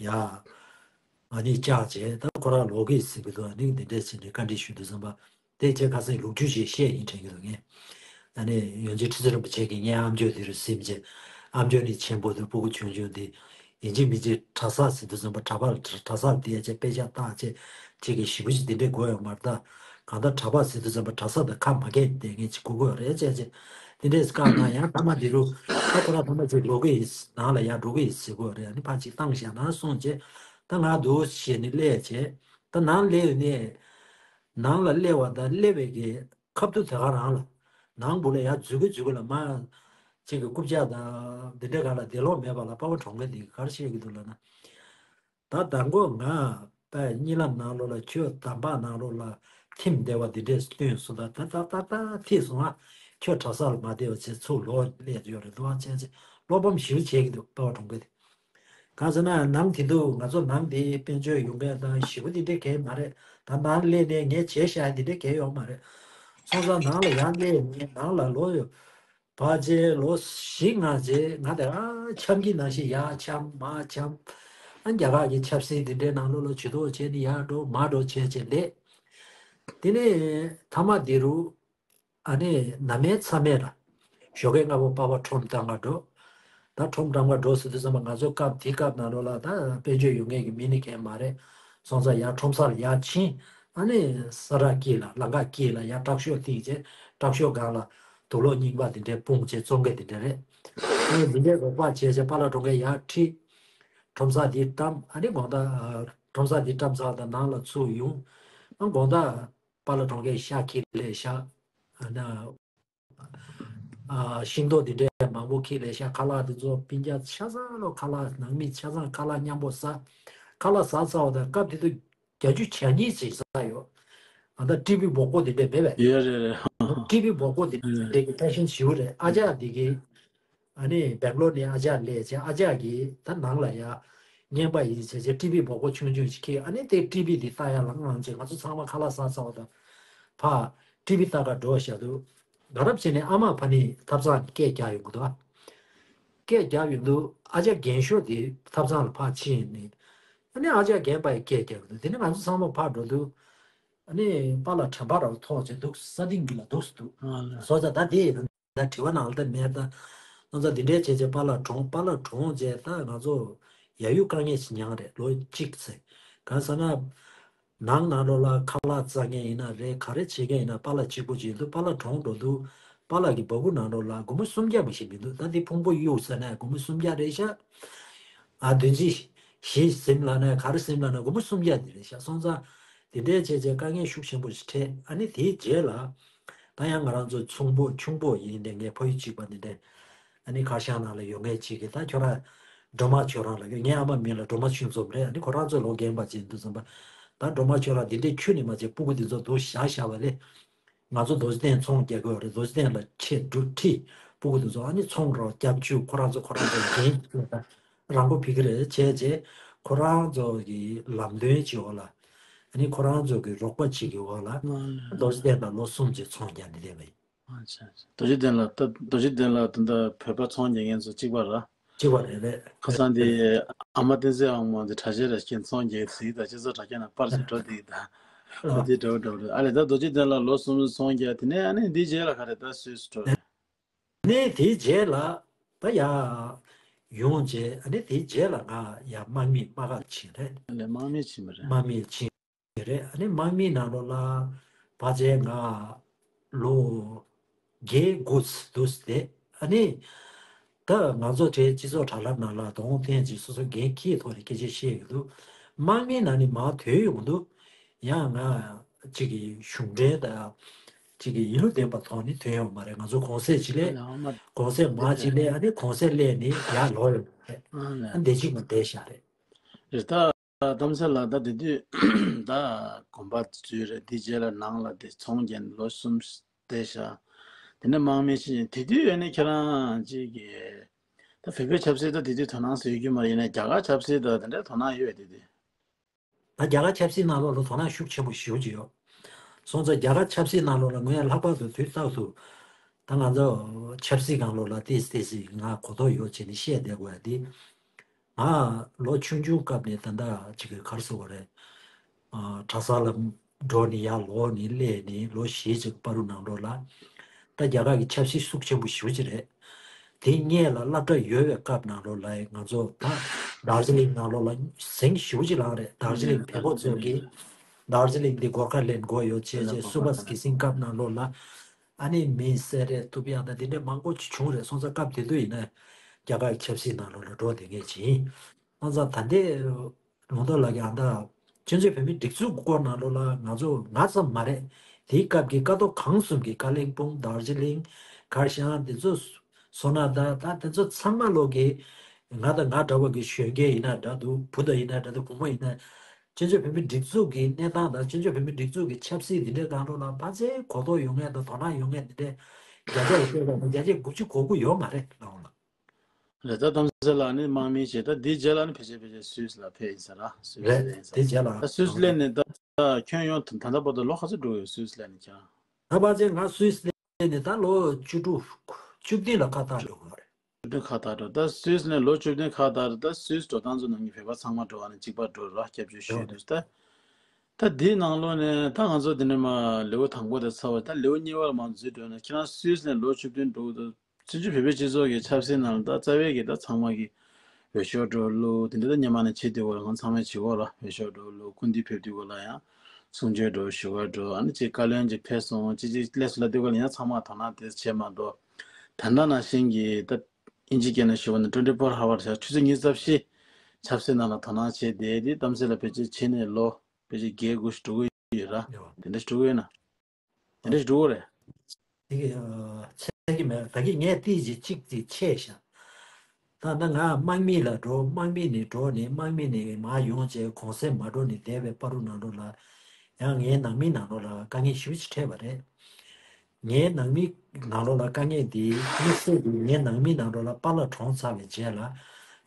ཡ། ཨ་ནི་བཅག་བྱས་ད་ཁོ་རང་ལོག་གི་ཟེར་གི་འདུག་ཨ་ནི་འདི་འདྲས་བྱས་ནས་བཀའ་འདྲི་ཞུ་དུས་ཙམ་པ། དེ་རྗེས་ཁ་སང་ལོ་རྒྱུས་ཅིག་བཤད་ཡིན་དྲན་གྱི་འདུག་ངས། ཨ་ནི་ཡོངས་འཛིན་ཁྲི་བཙུན་རིན་པོ་ཆེ་གིས་ངའི་ཨམ་ཅོག་དེ་རུ་ཟིན་བྱས། ཨམ་ཅོག་ནི་ཆེན་པོ་དེ་སྤུ་གུ་ཆུང་ཆུང་དེ། ཡིན་གཅིག་མིན་གཅིག་གྲྭ་ས་ཟེར་དུས་ཙམ་པ་གྲྭ་པ་གྲྭ་ས་དེ་བྱས་དཔེ་ཆ་བལྟ་བྱས་ཅིག་གི་ཞིབ་པོ་ཅིག་དེ་འདྲས་དགོས་ཡོད་མ་རེད་ད། གང་ལྟར་གྲྭ་པ་ཟེར་དུས་ཙམ་པ་གྲྭ་ས་དང་ཁ་མ་གྱེས་བསྡད་མཁན་ཅིག་དགོས་ཀྱི་ཡོད་རེད་བྱས་བྱས། དེ་འདྲས་བཀག་ན་ཡང་མཐའ་མ་དེ་རུ་ད་ཁོ་རང་ཐ་མ་ཅིག་ལོག་གི་ཡིན། ནང་ལ་ཡར་འགྲོ་གི་ཡིན་ཟེར་གྱི་ཡོད་རེད། ཨ་ནི་ཕར་ཅིག་བཏང་བཞག་ན་སོང་བྱས། ད་ང་འདུག་བྱས་ནས་སླེབས་བྱས། ད་ནང་སླེབས་ནས། ནང་ལ་སླེབས་པ་དང་སླེབས་པའི་གི་ཁ་ཐུག་དེ་ག་རང་ལ། ནང་སྦུག་ལ་ཡར་འཛུལ་གི་འཛུལ་གི་ལ་མ། ཅིག་གི་རྐུབ་བཀྱག་དང་འདི་འདྲ་ག་ལ་བདེ་ལོག་མེད་པ་ལ་པ་ཕ་གྲོངས་མཁན་དེ་ག་རེ་བཤད་གི་འདུག་ལབ་ན། ད་མདང་དགོང་ང་པའི་གཉིད་ལམ་ནང་ལོགས་ལ་ཁྱོད་དམ་པ་ནང་ལོགས་ལ་ཐིམ་བསྡད་པ་འདི་འདྲས་སྟོན་སོང་། ད་ད་ད་ད་ད་ཐིག་སོང་ང་། ཁྱོད་གྲྭ་ས་ལ་མ་བསྡད་པ་བྱས་ཚུར་ལོག་སླེབས་ཡོད་རེད་འདུག་ཨ། བྱས་བྱས་བློ་ཕམ་ཞེ་པོ་བྱེད་ཀྱི་འདུག་པ་ཕ་གྲོངས་མཁན་དེ། གང་ཟེར་ན་ནང་དེ་དུས་ང་ཚོ་ནང་དེ་དཔལ་འབྱོར་ཡོང་མཁན་དང་ཞེ་པོ་དེ་འདྲས་གང་ཡང་མ་རེད། ད་ནང་སླེབས་ནས་ངས་བྱས་བཞག་ཡ་དེ་འདྲས་གང་ཡང་ཡོད་མ་རེད། སོང་ཙང་ནང་ལ་ཡར་སླེབས་ནས་ནང་ལ་ལོ་ཡོད་པ་བྱས་ལོ་བཞི་ལྔ་བྱས་ང་དེ་ཨ་འཁྱམ་གྱི་ནང་བཞིན་ཡར་འཁྱམ་མར་འཁྱམ། ཨ་རྒྱ་གར་གྱི་ཆབ་སྲིད་དེ་འདྲའི་ནང་ལོགས་ལ་ཇུས་གཏོགས་བྱས་ནས་ཡར་འགྲོ་མར་འགྲོ་བྱས་བྱས་སླེབས། དེ་ནས་མཐའ་མ་དེ་རུ། ཨ་ནི་ནམ་མཁའི་མཚམས་མེད་ལ། ཞོགས་ཀས་སྔ་པོ་པ་ཕ་ཁྲོམ་བཏང་ག་འགྲོ། ད་ཁྲོམ་བཏང་ག་འགྲོ་ཟེར་དུས་ཙམ་པ་ང་ཚོ་སྐབས་དེའི་སྐབས་ནང་ལོགས་ལ་ད་དཔལ་འབྱོར་ཡོད་མཁན་གྱི་མི་ནི་གང་མ་རེད། སོང་ཙང་ཡར་ཁྲོམ་ས་ལ་ཡར་ཕྱིན། ཨ་ནི་ས་ར་དཀྱིལ་ལ་ལམ་ཁ་དཀྱིལ་ལ་ཡར་ཏྲག་ཤོས་བཏིང་བྱས་ཏྲག་ཤོས་སྒང་ལ་དུག་ལོག་རྙིང་པ་དེ་འདྲའི་སྤུངས་བྱས་བཙོང་མཁན་དེ་འདྲ་རེད། ཨ་ནི་འདི་འདྲའི་རོགས་པ་བྱས་བྱས་པཱ་ལགས་གྲོངས་མཁན་ཡར་ཁྲིད། ཁྲོམ་ས་དེ་བཀྲམ། ཨ་ནི་དགོང་དག་ཁྲོམ་ས་དེ་བཀྲམ་ཚར་དང་ནང་ལ་ཚུར་ཡོང་། ཨ་དགོང་དག་པཱ་ལགས་གྲོངས་མཁན་ཤ་འཁྱེར་སླེབས་ཤག་ཨ་ན། ཨ་ཤིང་ཏོག་འདི་འདྲའི་མང་པོ་འཁྱེར་སླེབས་ཤག་ཁ་ལག་འདི་ཚོ་སྤུན་ཀྱག་ཆ་ཚང་ལོ་ཁ་ལག་ནང་མི་ཆ་ཚང་ཁ་ལག་མཉམ་པོ་ཟ། ཁ་ལག་ཟ་ཚར་བ་དང་སྐབས་དེ་དུས་བརྒྱད་ཅུ་གྱ་གཉིས་ཙམ་ཟ་ཡོད། ཨ་ད་ཀྲི་པི་སྦོག་པོ་འདི་འདྲ་མེད་པས། ཡོད་རེད་རེད། ཀྲི་པི་སྦོག་པོ་འདི་འདྲའི་གི་ཕེ་ཤན་ཞེ་པོ་རེད། ཨ་ཅག་འདི་གི། ཨ་ནི་སྦེང་ལོར་ནས་ཨ་ཅག་སླེབས་བྱས་ཨ་ཅག་གིས་ད་ནང་ལ་ཡ་རྔན་པ་ཡིན་བྱས་བྱས་ཀྲི་པི་སྦོག་པོ་ཆུང་ཆུང་ཞིག་ཁྱེར། ཨ་ནི་དེ་ཀྲི་པི་དེ་ལྟ་ཡ་ལ་ངང་བྱས་ང་ཚོ་ཚང་མ་ཁ་ལག་ཟ་ཚར་བ་དང་ཕར་ཀྲི་པི་ལྟ་ག་འགྲོ་བཞག་འདུག་ག་རབས་བྱས་ནས་ཨ་མ་ཕ་ནི་ཐབ་ཚང་གི་སྐད་རྒྱག་ཡོང་གི་འདུག་སྐད་རྒྱག་ཡོང་དུས་ཨ་ཅག་རྒན་ཤོས་དེ་ཐབ་ཚང་ལ་ཕར་ཕྱིན་ནས་ཨ་ནི་ཨ་ཅག་རྒན་པ་ཡིས་སྐད་རྒྱག་གི་འདུག་དེ་ནས་ང་ཚོ་ཚང་མ་ཕར་འགྲོ་དུས་ཨ་ནི་པཱ་ལགས་དྲན་པ་རང་ཐོག་བྱས་འདུག་ས་སྟེང་གི་ལ་འདུག་སུ་འདུག་ཨ་ལ། སོང་ཙང་ད་དེ་ད་དྲི་བ་ནང་ལ་ད་མེད་ད། སོང་ཙང་དེ་འདྲའི་བྱས་བྱས་པཱ་ལགས་གྲོངས། པཱ་ལགས་གྲོངས་རྗེས་ད་ང་ཚོ་ཡ་ཡུ་དཀའ་ངལ་ཞིག་མྱངས་རེད་ལོ་གཅིག་ཚེ། གང་ཟེར་ན། ནང་ནང་ལོགས་ལ་ཁ་ལག་བཙལ་མཁན་ཡིན་ན་རེད། ག་རེ་བྱེད་མཁན་ཡིན་ན་པཱ་ལགས་གཅིག་པུ་ཅིག་འདུག་པཱ་ལགས་གྲོངས་འགྲོ་དུས་པཱ་ལགས་ཀྱི་སྦ་ཁུག་ནང་ལོགས་ལ་སྒོར་མོ་སུམ་བརྒྱ་མ་ཞིག་མི་འདུག་ད་འདི་ཕུང་པོ་གཡུག་ཟེར་ན་སྒོར་མོ་སུམ་བརྒྱ་རེད་ཤག་ཨ་བདུན་ཅུ་བཞི་ཟིན་ལབ་ན་ག་རེ་ཟིན་ལབ་ན་སྒོར་མོ་སུམ་བརྒྱ་འདི་རེད་ཤག་སོང་ཙང་དེ་འདྲའི་བྱས་བྱས་དཀའ་ངལ་ཤུགས་ཆེན་པོ་ཞིག་འཕྲད། ཨ་ནི་དེའི་རྗེས་ལ་ད་ཡང་ང་རང་ཚོ་ཚོང་པོ་ཆུང་པོ་ཡིན་ནས་ངའི་ཕ་ཡུལ་གཅིག་པ་འདི་འདྲས་ཨ་ནི་ཁར་ཤང་ནང་ལ་ཡོད་མཁན་གཅིག་གིས་ད་ཁྱོད་རང་ སྒྲོལ་མ་ཆོས་རང་ལ་ཡོད། ངའི་ཨ་མ་མིང་ལ་སྒྲོལ་མ་ཆོས་འཛོམས་རེད། ཨ་ནི་ཁོ་རང་ཚོ་ལོ་རྒན་པ་ཅིག་འདུག་བསམ་པ། ད་སྒྲོལ་མ་ཆོས་རང་འདི་འདྲའི་ཁྱོན་ནས་མ་བྱས་སྤུ་གུ་འདི་ཚོ་སྡུག་བཞག་བཞག་པ་ལས། ང་ཚོ་རྡོ་རྗེ་གདན་ཚོང་རྒྱག་དགོས་རེད། རྡོ་རྗེ་གདན་ལ་ཆེད་སྒྲུབ་ཁྲིད། སྤུ་གུ་འདི་ཚོ་ཨ་ནི་ཚོང་རོགས་སྐྱབས་བཅོལ། ཁོ་རང་ཚོ་ཁོ་རང་ཚོ་འགན་རང་མགོ་འཕེར་གི་རེད། བྱས་རྗེས་ཁོ་རང་ཚོ་གི་ལམ་སྟོན་བྱེད་འོག་ལ། ཨ་ནི་ཁོ་རང་ཚོ་གི་རོགས་པ་བྱེད་ཀྱི་འོག་ལ། རྡོ་རྗེ་གདན་ལ་ལོ་གསུམ་ཅིག་ཚོང་རྒྱག་ནས་བསྡད་པ་ཡིན། ཨ་ཅེ། རྡོ་རྗེ་གདན་ལ་ད་རྡོ་རྗེ་གདན་ལ་ད་ལྟ་བོད་པ་ཚོང་རྒྱག་མཁན་ཚོ་གཅིག་པ་ར། གཅིག་པ་རེད་རེད། ཁ་སང་དེ་ཨ་མ་བསྟན་འཛིན་དབང་མོ་དེ་གྲྭ་ཆས་ར་ཁྱེད་ཚོང་རྒྱག་ཟིག་ད་སྤྱི་ཚོགས་དྲ་རྒྱ་ན་པར་ཞིག་འགྲོ་འདུག་ད། ཨ་དེ་འདྲ་བོ་འདྲ་བོ་རེད། ཨ་ལས་ད་རྡོ་རྗེ་གདན་ལ་ལོ་གསུམ་ཚོང་རྒྱག་དེ་ནས་ཨ་ནི་འདི་རྗེས་ལ་ག་རེ་ད་སུད་སི་འགྲོ་རེད། ནས་དེའི་རྗེས་ལ་ད་ཡ་ཡོང་རྗེས། ཨ་ནི་དེའི་རྗེས་ལ་ང་ཡ་དམག་མིའི་དམག་སྒར་ཕྱིན་རེད། ཨ་ལས་དམག་མི་ཕྱིན་པ་རེད། དམག་མི་ཕྱིན། རེད། ཨ་ནི་དམག་མིའི་ནང་ལོགས་ལ་ཕལ་ཆེར་ང་ལོ་བརྒྱད་དགུ་འདུག་སྟེ། ཨ་ནི་ད་ང་ཚོ་དེ་སྤྱི་ཚོགས་དྲ་ལམ་ནང་ལ་དོ་དགོང་ཐེངས་གཅིག་སོ་སོ་འགན་འཁྱེར་ཐོག་ནས་སྐད་ཆ་བཤད་ཡོང་དུས། དམག་མིའི་ནང་ནས་མར་ཐོན་ཡོང་དུས་ཡང་ང་གཅིག་གི་གཞུང་འབྲེལ་དང་གཅིག་གི་ཡིན་ལུགས་ལྡན་པ་ཐོག་ནས་ཐོན་ཡོང་མ་རེད། ང་ཚོ་གུང་སེང་གཅིག་སླེབས། གུང་སེང་མར་གཅིག་སླེབས། ཨ་ནི་གུང་སེང་སླེབས་ནས་ཡར་ལོག་ཡོང་བ་རེད། ཨ་འདི་གཅིག་མ་བསྡད་བཞག་རེད། རེད་ད། གཏམ་གསལ་ལགས། ད་དེ་དུས་ད་དགོན་པ་འཛུལ་རེད། དེ་རྗེས་ལ་ནང་ལ་དེ་ཚོང་རྒྱག་ལོ་གསུམ་བསྡད་ཤག་དེ་ནས་དམག་མི་ཕྱིན། དེ་དུས་ཡོད་ནས་ཁྱེད་རང་ཅིག་གི་ད་བོད་པའི་ཆབ་སྲིད་ད་དེ་དུས་དོ་སྣང་ཟེར་རྒྱུ་མ་ཡིན་ན། རྒྱ་གར་ཆབ་སྲིད་ད་དེ་འདྲའི་དོ་སྣང་ཡོད་དེ་དུས། ད་རྒྱ་གར་ཆབ་སྲིད་ནང་ལོགས་ལ་དོ་སྣང་ཤུགས་ཆེན་པོ་ཞེ་པོ་ཅིག་ཡོད། སོང་ཙང་རྒྱ་གར་ཆབ་སྲིད་ནང་ལོགས་ལ་ངོས་ལྷག་པར་དུ་དུས་རྟག་ཏུ་ད་ང་ཚོ་ཆབ་སྲིད་སྒང་ལོགས་ལ་ཏོག་ཙམ་ཏོག་ཙམ་ང་གོ་རྟོགས་ཡོད་བྱས་ནས་བཤད་བསྡད་དགོས་ཡ་དེ། ང་ལོ་ཆུང་ཆུང་སྐབས་ནས་ད་ལྟ་ཅིག་གི་ག་རེ་ཟེར་དགོས་རེད། ཨ་གྲྭ་ས་ལ་འགྲོ་ནས་ཡར་ལོག་ནས་སླེབས་ནས་ལོ་བཞི་ཅིག་བར་དུ་ནང་ལོགས་ལ། ད་རྒྱ་གར་གྱི་ཆབ་སྲིད་ཤུགས་ཆེན་པོ་ཞེ་པོ་ཅིག་རེད། དེ་སྔོན་ལ་སློབ་གྲྭ་ཡོད་པའི་སྐབས་ནང་ལོགས་ལ་ང་ཚོ་ད་དར་ཇི་ལིང་ནང་ལོགས་ལ་ཟིང་ཞེ་པོ་ཅིག་ལངས་རེད། དར་ཇི་ལིང་བལ་པོ་ཚོ་གིས་དར་ཇི་ལིང་འདི་གོར་ཁ་ལེན་དགོས་ཡོད་བྱས་རྗེས། སུ་བྷཱས་གི་སིང་སྐབས་ནང་ལོགས་ལ་ཨ་ནི་མི་བསད་རེད། ཐུབ་ཡག་དང་དེ་འདྲ་མང་པོ་ཅིག་བྱུང་རེད། སོང་ཙང་སྐབས་དེ་དུས་ཡིན་ན་རྒྱ་གར་གྱི་ཆབ་སྲིད་ནང་ལོགས་ལ་འགྲོ་བསྡད་མཁན་ཅིག་ཡིན། སོང་ཙང་ད་ལྟའི་ལུང་རྟོགས་ལགས་ཀྱིས་ཨ་ད་བཙན་བྱོལ་བོད་མིའི་སྒྲིག་འཛུགས་ཀྱི་སྐོར་ནང་ལོགས་ལ་ང་ཚོ་ང་ཙམ་མ་རེད། དེའི་སྐབས་ཀྱི་ཀ་རྡོ་གང་གསུམ་གྱི་ཀ་ལིང་སྤུང་དར་ཇི་ལིང་ཁར་ཤང་དེ་ཚོ་སོ་ན་ད་ད་དེ་ཚོ་ཚང་མ་ལོག་གི་ང་དང་ང་འདྲ་བ་གི་གཞོན་སྐྱེས་ཡིན་ན་འདྲ་འདུག་བུ་དང་ཡིན་ན་འདྲ་འདུག་བུ་མོ་ཡིན་ན། བཙན་བྱོལ་བོད་མིའི་སྒྲིག་འཛུགས་ཀྱི་གནས་སྟངས་དང་བཙན་བྱོལ་བོད་མིའི་སྒྲིག་འཛུགས་ཀྱི་ཆབ་སྲིད་འདི་འདྲའི་སྒང་ལོགས་ལ་ཕལ་ཆེར་གོ་རྟོགས་ཡོད་མཁན་དང་དོ་སྣང་ཡོད་མཁན་འདི་འདྲའི་བརྒྱ་ཆ་ལ་བལྟས་པ་ན་བརྒྱ་ཆ་དགུ་བཅུ་གོ་དགུ་ཡོད་མ་རེད་ལགས་འོང་ལགས། རེད། ད་གཏམ་གསལ་ལགས་ནི་དམག་མི་བྱས། ད་འདི་རྗེས་ལ་ནི་ཕལ་ཆེར་ཕལ་ཆེར་སུད་སི་ལ་ཕེབས་ཡིན་ས་ར། སུད་སི་རེད། ལ་ཡིན་ས། དེ་རྗེས་ལ་ད་སུད་སི་སླེབས་ནས་ད་ད་ཁྱོན་ཡོངས་ད་ད་ལྟ་བར་དུ་ལོ་ག་ཚོད་འགྲོ་ཡོད། སུད་སི་སླེབས་ནས་ཁྱེད་རང་། ད་ཕལ་ཆེར་ང་སུད་སི་སླེབས་ནས་ད་ལོ་བཅུ་དྲུག་བཅུ་བདུན་ལ་ཁ་བཏང་འགྲོ་གི་རེད། བཅུ་བདུན་ཁ་བཏང་འགྲོ། ད་སུད་སི་ནས་ལོ་བཅུ་བདུན་ཁ་བཏང་། ད་སུད་སི་འགྲོ་སྟངས་ཚོ་ནང་གི་བོད་པ་ཚང་མ་འགྲོ་བ་ནི་གཅིག་པ་འགྲོ་ར། སྐྱབས་བཅོལ་ཞུས་འདུག་ད་ད་འདིའི་ནང་ལོགས་ནས་ད་ང་ཚོ་འདི་ནས་མར་ལེའུ་དང་པོ་དེ་ཚར་བ། ད་ལེའུ་གཉིས་པ་ལ་མར་འཛུལ་འགྲོ་ན། ཁྱེད་རང་སུད་སི་ནས་ལོ་བཅུ་བདུན་འགྲོ་འདུག་བཙན་བྱོལ་བོད་པའི་སྤྱི་ཚོགས་ཀྱི་ཆབ་སྲིད་ནང་ལ་ད་རྩ་བའི་གི་ད་ཚང་མ་གི་འོས་ཤོག་འགྲོ་ལུགས་དེ་འདྲ་ད་སྔོན་མ་ནས་བྱེད་བསྡད་ཡོད་རེད། ང་ཚང་མས་བྱེད་ཀྱི་ཡོད་རེད། འོས་ཤོག་འགྲོ་ལུགས། སྐུ་མདུན་ཕེབས་དུས་སྐོར་ལ་ཡང་གསུང་ཆོས་འགྲོ། ཞུ་བ་འགྲོ། ཨ་ནི་ཅིག་བཀའ་བློན་ཅིག་ཕེབས་སོང་། ཅིག་ཅིག་སླེབས་སོང་ལབ་དུས་སྐོར་ལ་ཡང་ཚང་མ་དོ་སྣང་དེ་བྱས་མ་གཏོགས། ད་ལྟ་ནང་བཞིན་གྱི་ད་དབྱིན་ཇི་སྐད་ནང་ཞུ་བ་ན་twenty four hour ཆ་ཆུ་ཚོད་ཉི་ཤུ་རྩ་བཞི་ཆབ་སྲིད་ནང་ལ་དོ་སྣང་བྱས་བསྡད་དེ། གཏམ་གསལ་ལགས་ཕལ་ཆེར་བྱས་ནས་ལོ་ཕལ་ཆེར་བརྒྱད་དགུ་ཞིག་འགྲོ་གི་ཡོད་ར། དེ་འདྲ་ཞིག་འགྲོ་གི་ཡོད་ན། དེ་འདྲ་ཞིག་འགྲོ་གི་རེད། དེ་གི་ཨ་ཚད་ཀྱི་མེད། ད་གི་ངས་ཏིས་ཅིག་ཅིག་ཅིག་ཆད་ཤག་ད་ལྟ་ང་དམག་མི་ལ་འགྲོ། དམག་མི་ནས་འགྲོ་ནས་དམག་མི་ནས་མར་ཡོང་བྱས་གུང་སེང་མ་འགྲོ་ནས་བསྡད་པའི་བར་དུ་ནང་ལོགས་ལ་ཡང་ངའི་ནང་མི་ནང་ལོགས་ལ་དཀའ་ངལ་ཞེ་པོ་ཅིག་འཕྲད་པ་རེད། ངའི་ནང་མི་ནང་ལོགས་ལ་དཀའ་ངལ་འདི་དམིགས་བསལ་གྱིས་ངའི་ནང་མི་ནང་ལོགས་ལ་པཱ་ལགས་གྲོངས་ཚར་བའི་རྗེས་ལ།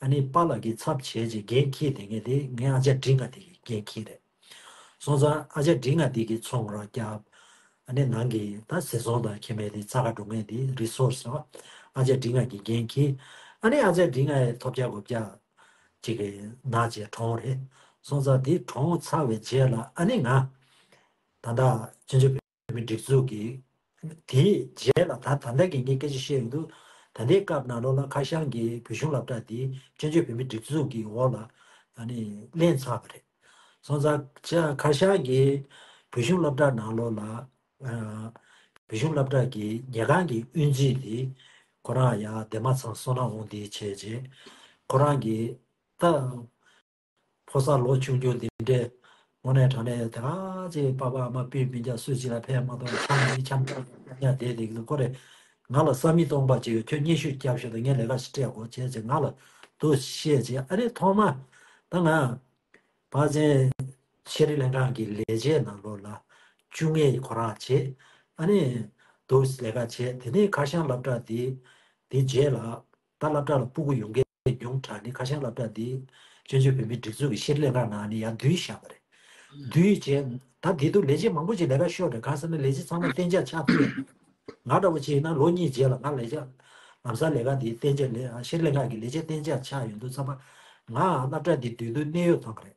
ཨ་ནི་པཱ་ལགས་ཀྱི་ཚབ་བྱས་བྱས་འགན་འཁྱེར་བསྡད་མཁན་དེ་ངའི་ཨ་ཅག་འབྲིང་ང་དེ་གིས་འགན་འཁྱེར་རེད། སོང་ཙང་ཨ་ཅག་འབྲིང་ང་འདི་གིས་ཚོང་ར་བརྒྱབ། ཨ་ནི་ནང་གི་ད་ཟས་ཚོང་དང་ཁྱིམ་མི་དེ་འཚོ་ག་འགྲོ་མཁན་དེ་resource ཨ་ཅག་འབྲིང་ང་གིས་འགན་འཁྱེར། ཨ་ནི་ཨ་ཅག་འབྲིང་ང་ཡི་ཐོབ་རྒྱག་གོ་རྒྱག་ཅིག་གི་ན་བྱས་གྲོངས་རེད། སོང་ཙང་དེ་གྲོངས་ཚར་བའི་རྗེས་ལ་ཨ་ནི་ང་ད་ལྟ་བཙན་བྱོལ་བོད་མིའི་སྒྲིག་འཛུགས་ཀྱི་དེའི་རྗེས་ལ་ད་ད་ལྟ་གི་ངས་སྐད་ཆ་བཤད་ཡོང་དུས། ད་ལྟའི་སྐབས་ནང་ལོགས་ལ་ཁ་བྱང་གི་བོད་གཞུང་སློབ་གྲྭ་དེ་བཙན་བྱོལ་བོད་མིའི་སྒྲིག་འཛུགས་ཀྱི་འོག་ལ་ཨ་ནི་ལེན་ཚར་བ་རེད། སོང་ཙང་ཁ་བྱང་གི་བོད་གཞུང་སློབ་གྲྭ་ནང་ལོགས་ལ་ཨ་བོད་གཞུང་སློབ་གྲྭ་གི་ཉལ་ཁང་གི་དབུ་འཛིན་དེ་ཁོ་རང་ཡ་འདན་མ་ཚང་བསོད་ནམས་དབང་འདུས་བྱས་རྗེས་ཁོ་རང་གི་ད་ཕོ་གསར་ལོ་ཆུང་ཆུང་འདི་འདྲས་དངོས་གནས་དྲང་གནས་ད་ག་ཅིག་པ་ཕ་ཨ་མ་སྤུན་སྤུན་ཀྱག་སུ་གཅིག་ལ་ཕན་མ་ཐོགས། འཆམ་མི་འཆམ་ཉག་བསྡད་དེ་གི་ཁོ་རེ་ང་ལ་ས་མིག་སྟོང་པ་ཅིག་ཡོད། ཁྱོད་སྙན་ཞུ་རྒྱབ་ཤོག་དང་ངས་ལས་ཀ་ཞིག་སྤྲད་དགོས་བྱས་ཚེ་ང་ལ་ དུ་བཤད་རྗེས་ཨ་ནི་ཐོག་མ་ད་ང་ཕར་ཕྱིན་ཤེས་རིག་ལྷན་ཁང་གི་ལས་བྱེད་ནང་ལོགས་ལ་བཅུ་ལྔའི་ཁོ་རང་བྱས། ཨ་ནི་དུ་ལས་ཀ་བྱས། དེ་ནས་ཁ་བྱང་སློབ་གྲྭ་འདི་དེ་རྗེས་ལ་ད་སློབ་གྲྭ་ལ་སྤུ་གུ་ཡོང་མཁན་ཉུང་དྲགས་ནས་ཁ་བྱང་སློབ་གྲྭ་འདི་བཙན་བྱོལ་བོད་མིའི་སྒྲིག་འཛུགས་ཀྱི་ཤེས་རིག་ལས་ཁང་ནང་ནས་ཡར་བསྡུས་བཞག་པ་རེད། བསྡུས་བྱས། ད་དེ་དུས་ལས་བྱེད་མང་པོ་ཞིག་ལས་ཀ་ཤོར་རེད། གང་ཟེར་ན་ལས་བྱེད་ཚང་མ་གཏན་འཇགས་ཆགས་ཐུབ་ཡོད། ང་འདྲ་བོ་བྱས་ན་ལོ་གཉིས་རྗེས་ལ་ང་ལས་བྱ་ལམ་སང་ལས་ཀ་འདི་གཏན་འཇགས་ལས་ཤེས་རིག་ལས་ཁང་གི་ལས་བྱེད་གཏན་འཇགས་ཆགས་ཡོང་དུས་ཙམ་པ་ང་སློབ་གྲྭ་འདི་བསྡུས་དུས་གནད་ཡོད་མཐོང་གི་རེད།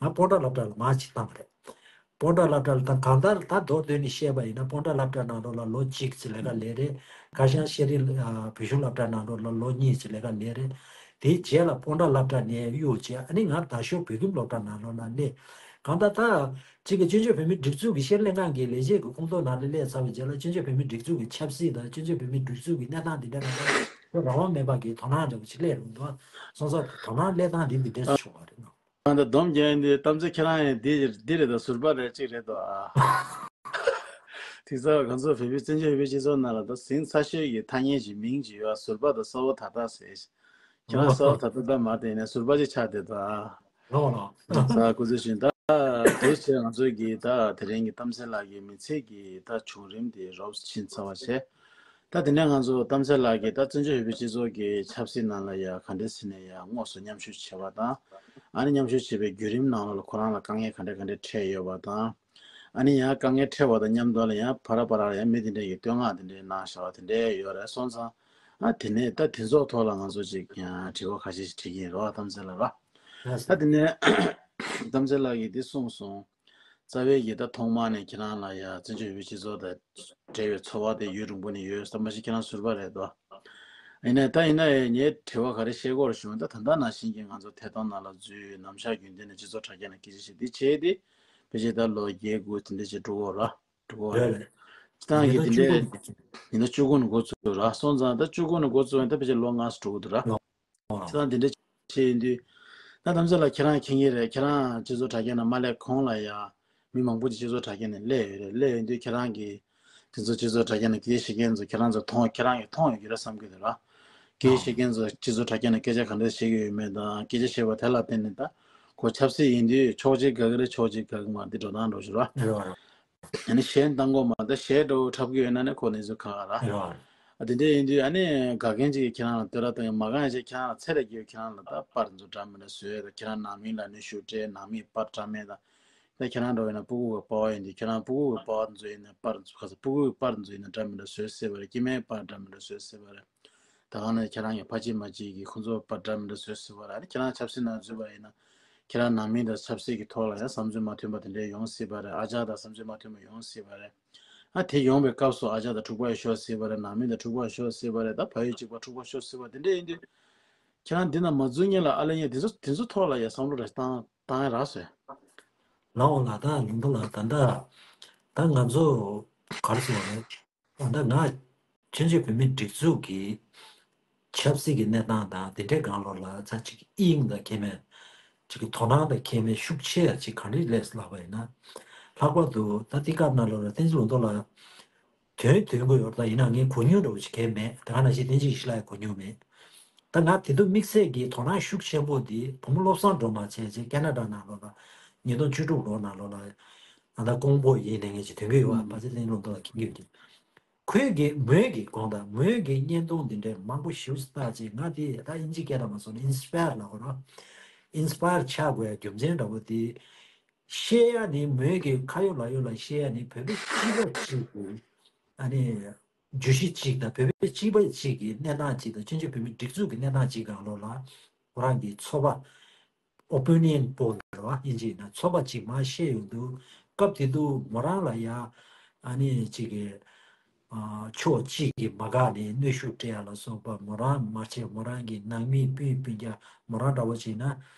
ང་སྤོན་ཊ་སློབ་གྲྭ་ལ་མར་ཅིག་བཏང་བ་རེད། སྤོན་ཊ་སློབ་གྲྭ་ལ་ད་གང་ལྟར་ད་མདོར་བསྡུས་ནས་བཤད་པ་ཡིན་ན་སྤོན་ཊ་སློབ་གྲྭ་ནང་ལོགས་ལ་ལོ་གཅིག་ཙམ་ལས་ཀ་ལས་རེད། ཁ་བྱང་ཤེས་རིག་ཨ་བོད་གཞུང་སློབ་གྲྭ་ནང་ལོགས་ལ་ལོ་གཉིས་ཙམ་ལས་ཀ་ལས་རེད། དེའི་རྗེས་ལ་སྤོན་ཊ་སློབ་གྲྭ་ནས་གཡུགས་བྱས་ཨ་ནི་ང་རྡ་ཤོད་བོད་ཁྱིམ་སློབ་གྲྭ་ནང་ལོགས་ལ་སླེབས། གང་ལྟར་ད་གཅིག་གི་བཙན་བྱོལ་བོད་མིའི་སྒྲིག་འཛུགས་ཀྱི་ཤེས་རིག་ལས་ཁང་གི་ལས་བྱེད་ཀྱི་ཁོངས་གཏོགས་ནང་ལ་སླེབས་ཚར་བའི་རྗེས་ལ་བཙན་བྱོལ་བོད་མིའི་སྒྲིག་འཛུགས་ཀྱི་ཆབ་སྲིད་དང་བཙན་བྱོལ་བོད་མིའི་སྒྲིག་འཛུགས་ཀྱི་གནས་སྟངས་འདི་འདྲ་ནང་ལ་རང་དབང་མེད་པ་གི་དོ་སྣང་འདྲ་བོ་ཅིག་སླེབས་རུང་འདུག་སོང་ཙང་དོ་སྣང་སླེབས་སྟངས་འདི་འདི་འདྲས་སུ་བྱུང་བ་རེད། ཨ་ད་སྡོམ་རྒྱག་ཡིན་དུས་གཏམ་ཚེ་ཁྱེད་རང་ཡང་འདི་འདི་རེད་དོ། ཟུར་པ་རེད་ཅིག་རེད་དོ་ཨ། དེ་ཚོ་གང་ཚོ་བོད་པའི་བཙན་བྱོལ་བོད་པའི་སྤྱི་ཚོགས་ནང་ལ་ད་ཟིང་ཚ་ཤོས་ཀྱི་ཐ་སྙད་ཀྱི་མིང་ཅིག་ཡོད། ཟུར་པ་དང་གསལ་བོ་ད་ལྟ་ཟེར། ཁྱེད་རང་གསལ་བོ་ད་ལྟ་ད་མ་དེ་ཡིན་ན་ཟུར་པ་ཅིག་ཆགས་བསྡད་དོ་ཨ། ལོ་ལོ། ས་སྐུ་ཚེ་བཞིན་ད་དེ་བྱས་ང་ཚོ་གི་ད་དེ་རིང་གི་གཏམ་ཚེ་ལགས་ཀྱི་མི་ཚེ་གི་ད་བྱུང་རིམ་དེ་རོབ་ཕྱིན་ཚར་བ་བྱས། ད་དེ་ནས་ང་ཚོ་གཏམ་ཚེ་ལགས་ཀྱིས་ད་བཙན་བྱོལ་བོད་པའི་སྤྱི་ཚོགས་ཀྱི་ཆབ་སྲིད་ནང་ལ་ཡ་ག་འདྲས་ཟེར་ནས་ཡ་དངོས་སུ་མཉམ་ཞུགས་བྱས་པ་དང་། ཨ་ནི་མཉམ་ཞུགས་བྱས་པའི་བརྒྱུད་རིམ་ནང་ལོགས་ལ་ཁོ་རང་ལ་དཀའ་ངལ་ག་འདྲས་ག་འདྲས་འཕྲད་ཡོད་པ་དང་། ཨ་ནི་ཡང་དཀའ་ངལ་འཕྲད་པ་དང་མཉམ་དུ་ལ་ཡང་ཕར་ཕར་ལ་ཡང་མི་དེ་འདྲས་ཀྱི་བསྟོད་བསྔགས་དེ་འདྲས་གནང་བཞག་པ་དེ་འདྲས་ཡོད་རེད་སོང་ཙང་། ཨ་དེ་ནས་ད་དེ་ཚོ་ཐོག་ལ་ང་ཚོ་ཅིག་ཡང་དྲི་བ་ཁ་ཤས་ཤིག་དྲི་གི་ཡིན་རོགས་གཏམ་ཚེ་ལགས་རོགས། ད་དེ་ནས་གཏམ་ཚེ་ལགས་ཀྱིས་འདི་གསུངས་སོང་། རྩ་བའི་གི་ད་ཐོག་མ་ནས་ཁྱེད་རང་ལ་ཡ་བཙན་བྱོལ་བོད་སྤྱི་ཚོགས་དང་འབྲེལ་བའི་ཚོར་བ་དེ་ཡུན་རིང་པོ་ནས་ཡོད་བསམ་པ་ཞིག་ཁྱེད་རང་ཟུར་པ་རེད་དོ། ཡིན་ནའི་ད་ཡིན་ན་ཡང་ངའི་དྲི་བ་ག་རེ་བཤད་དགོས་རེད་ཞུ་ན་ད་ད་ལྟ་ནང་བཞིན་གྱི་ང་ཚོ་ཐད་གཏོང་ནང་ལ་འཛུལ་ནམ་ཞག་རྒྱུན་ལྡན་ནས་སྤྱི་ཚོགས་དྲ་རྒྱ་ནས་སྐད་ཆ་བཤད་འདི་བྱས་ཏེ་ཕལ་ཆེར་ད་ལོ་བརྒྱད་དགུ་དེ་འདྲ་ཞིག་འགྲོ་གི་ཡོད་ར་འགྲོ་གི་ཡོད་རེད། སྤྱི་བཏང་གི་དེ་འདྲས་ཡིན་ན་བཅུ་དགུ་ནས་འགོ་བཙུགས་ར་སོང་ཙང་ད་བཅུ་དགུ་ནས་འགོ་བཙུགས་ཡིན་ད་ཕལ་ཆེར་ལོ་ལྔ་ཙམ་འགྲོ་གི་འདུག་ར། ཁྱེད་རང་དེ་འདྲ་བྱས་ཡིན་དུས། ད་དམ་ཚིག་ལགས་ཁྱེད་རང་མཁྱེན་གྱི་རེད། ཁྱེད་རང་སྤྱི་ཚོགས་དྲ་རྒྱ་ནང་མ་སླེབས་གོང་ལ་ཡ། མི་མང་པོ་ཅིག་སྤྱི་ཚོགས་དྲ་རྒྱ་ནས་སླེབས་ཡོད་རེད། སླེབས་ཡོད་དུས་ཁྱེད་རང་གིས། དེ་ཚོ་སྤྱི་ཚོགས་དྲ་རྒྱ་ནས་སྐད་ཆ་བཤད་མཁན་ཚོ་ཁྱེད་རང་ཚོ་མཐོང་ཁྱེད་རང་གིས་མཐོང་ཡོད་ཀྱི་རེད་བསམ་གྱི་འདུག་ར། སྐད་ཆ་བཤད་མཁན་ཚོ་སྤྱི་ཚོགས་དྲ་རྒྱ་ནས་སྐད་ཆ་ག་འདྲ་བཤད་ཀྱི་ཡོད་མེད་དང་སྐད་ཆ་བཤད་པ་དེ་ལ་བརྟེན་ནས་ད། ཁོ་ཆབ་སྲིད་ཡིན་དུས་ཕྱོགས་གཅིག་དགའ་གི་རེད་ཕྱོགས་གཅིག་དགའ་གི་མ་རེད་འདི་འགྲོ་སྟངས་འགྲོ་ཞིག་ར། ཡ་ནི་གཞས་བཏང་གོ་མ་ད་གཞས་འགྲོ་འཁྲབ་གི་ཡོད་ན་ནི་ཁོ་ནི་ཚོ་ག་ག་ར། ཡོད། ཨ་དེ་འདྲ་ཡིན་དུས་ཨ་ནི་དགའ་མཁན་ཅིག་གིས་ཁྱེད་རང་ལ་བསྟོད་ར་བཏང་ཡོད་མ་དགའ་མཁན་ཅིག་ཁྱེད་རང་ལ་ཚེ་རེ་སྐྱིད་ཁྱེད་རང་ལ་ད་པར་ཚོ་འདྲ་མི་འདྲ་བཟོས་ཡོད་ད་ཁྱེད་རང་ནང་མི་ལ་ནི་ཤུགས་སྤྲད་ནང་མི་པར་འདྲ་མེད་ད། ད་ཁྱེད་རང་འགྲོ་ཡིན་ན་སྤུ་གུ་གི་པ་ཕ་ཡིན་དུས་ཁྱེད་རང་སྤུ་གུ་གི་པ་ཕ་ཚོ་ཡིན་ན་པར་ཚོ་ག་ས་སྤུ་གུ་གི་པར་ཚོ་ཡིན་ན་འདྲ་མི་འདྲ་བཟོས་སྲིད་པ་རེད་སྐྱེ་དམན་པར་འདྲ་མི་འདྲ་བཟོས་སྲིད་པ་རེད། ད་ག་ནས་ཁྱེད་རང་གི་ཕ་གཅིག་མ་གཅིག་གིས་ཁོ་ཚོ་པར་འདྲ་མི་འདྲ་བཟོས་སྲིད་པ་རེད་ཨ་ནི་ཁྱེད་རང་ཆབ་སྲིད་ནང་འཛུལ་བ་ཡིན་ན། ཁྱེད་རང་ནང་མི་དང་ཆབ་སྲིད་ཀྱི་ཐོག་ལ་ཡང་བསམ་ཚུལ་མ་མཐུན་པ་དེ་འདྲ་ཡོང་སྲིད་པ་རེད་ཨ་ཅག་དང་བསམ་ཚུལ་མ་མཐུན་པ་ཡོང་སྲིད་པ་རེད། ཨ་དེ་ཡོང་བའི་སྐབས་སུ་ཨ་ཅག་དང་འཁྲུག་པ་ཡང་ཤོར་སྲིད་པ་རེད་ནང་མི་དང་འཁྲུག་པ་ཤོར་སྲིད་པ་རེད་ད་ཕ་ཡུལ་གཅིག་པ་འཁྲུག་པ་ཤོར་སྲིད་པ་དེ་འདྲ་ཡིན་དུས། ཁྱེད་རང་འདི་ན་མ་འཛུལ་སྔོན་ལ་ཨ་ལེ་ངས་དེ་ཚོ་དེ་ཚོ་ཐོག་ལ་ཡ་བསམ་བློ་ར་བཏང་བཏང་ཡ་རག་སོང་། ལའོ་ལ་ད་ལུང་པ་ལ་ད་ད་ད་ང་ཚོ་ག་རེ་ཟེར་བ་རེད། ད་ད་ང་ཆོས་བརྒྱུད་བོད་མིའི་སྒྲིག་འཛུགས་ཀྱི་ཆབ་སྲིད་ཀྱི་གནས་སྟངས་དང་དེ་འདྲའི་སྒང་ལོགས་ལ་ཚ་ཅིག་དབྱིངས་དང་ཁྱད་མེད་ཅིག་གི་དོ་སྣང་དང་ཁྱད་མེད་ཤུགས་ཆེ་ཡ་ཅིག་ག་འདྲ་ལས་ལབ་པ་ཡིན་ན། ལྷག་པར་དུ་ད་དེ་སྐབས་ནང་ལོགས་ལ་བསྟན་འཛིན་ལུང་རྟོགས་ལགས། དོན་དོན་གོ་ཡོད་ད་ཡིན་ན་ངས་གོ་མྱོང་འདྲ་བོ་ཞིག་གང་ཡང་མེད་དེ་ག་ནང་བཞིན་བསྟན་འཛིན་ཡེ་ཤེས་ལགས་ཡང་གོ་མྱོང་མེད། ད་ང་དེ་དུས་དམིགས་བསལ་གྱི་དོ་སྣང་ཤུགས་ཆེན་པོ་འདི་བུ་མོ་བློ་བཟང་སྒྲོལ་མ་བྱས་རྗེས་ཁེ་ན་ཌ་ནང་ལོགས་ལ་ཉིས་སྟོང་བཅུ་དྲུག་ལོ་ནང་ལོགས་ལ་ང་ད་ཀོང་པོ་ཡིན་ནས་ངས་ཅིག་དོན་གོ་ཡོད་བ་ཕ་ཚེ་བསྟན་འཛིན་ལུང་རྟོགས་ལགས་མཁྱེན་གྱི་ཡོད་ཀྱི། ཁོས་གི་མོས་གི་དགོངས་དག་མོས་གི་བརྙན་ཐུང་འདི་འདྲའི་མང་པོ་ཞིག་བལྟས་རྗེས་ང་དེ་ད་ཨིན་ཇི་སྐད་ལ་མ་སོང་ན་ཨིན་སི་པ་ཡར་ལབ་དགོས་ར། ཨིན་སི་པ་ཡར་ཆགས་དགོས་ཡ་རྒྱུ་མཚན་འདྲ་བོ་དེ། བཤད་ཡ་ནི་མོས་ཀྱི་ཁ་ཡོད་ལག་ཡོད་ལ་བཤད་ཡ་ནི་བོད་པའི་སྤྱི་པ་གཅིག་གི་ཨ་ནི་བརྗོད་གཞི་གཅིག་དང་བོད་པའི་སྤྱི་པ་གཅིག་གི་གནས་སྟངས་གཅིག་དང་བཙན་བྱོལ་བོད་མིའི་སྒྲིག་འཛུགས་ཀྱི་གནས་སྟངས་གཅིག་སྒང་ལོགས་ལ་ཁོ་རང་གི་ཚོར་བ་ཨོ་པི་ནི་ཡན་པོལ་རེད་བ་ཨིན་ཇི་ཡིན་ན་ཚོར་བ་གཅིག་མར་བཤད་ཡོང་དུས་སྐབས་དེ་དུས་མོ་རང་ལ་ཡ་ཨ་ནི་གཅིག་གི་ཕྱོགས་གཅིག་གིས་མ་དགའ་ནས་གནོན་ཤུགས་སྤྲད་ཡ་ལ་སོགས་པ་མོ་རང་མ་བྱས་མོ་རང་གི་ནང་མི་སྤུན་སྤུན་ཀྱག་མོ་རང་འདྲ་བོ་བྱས་ན་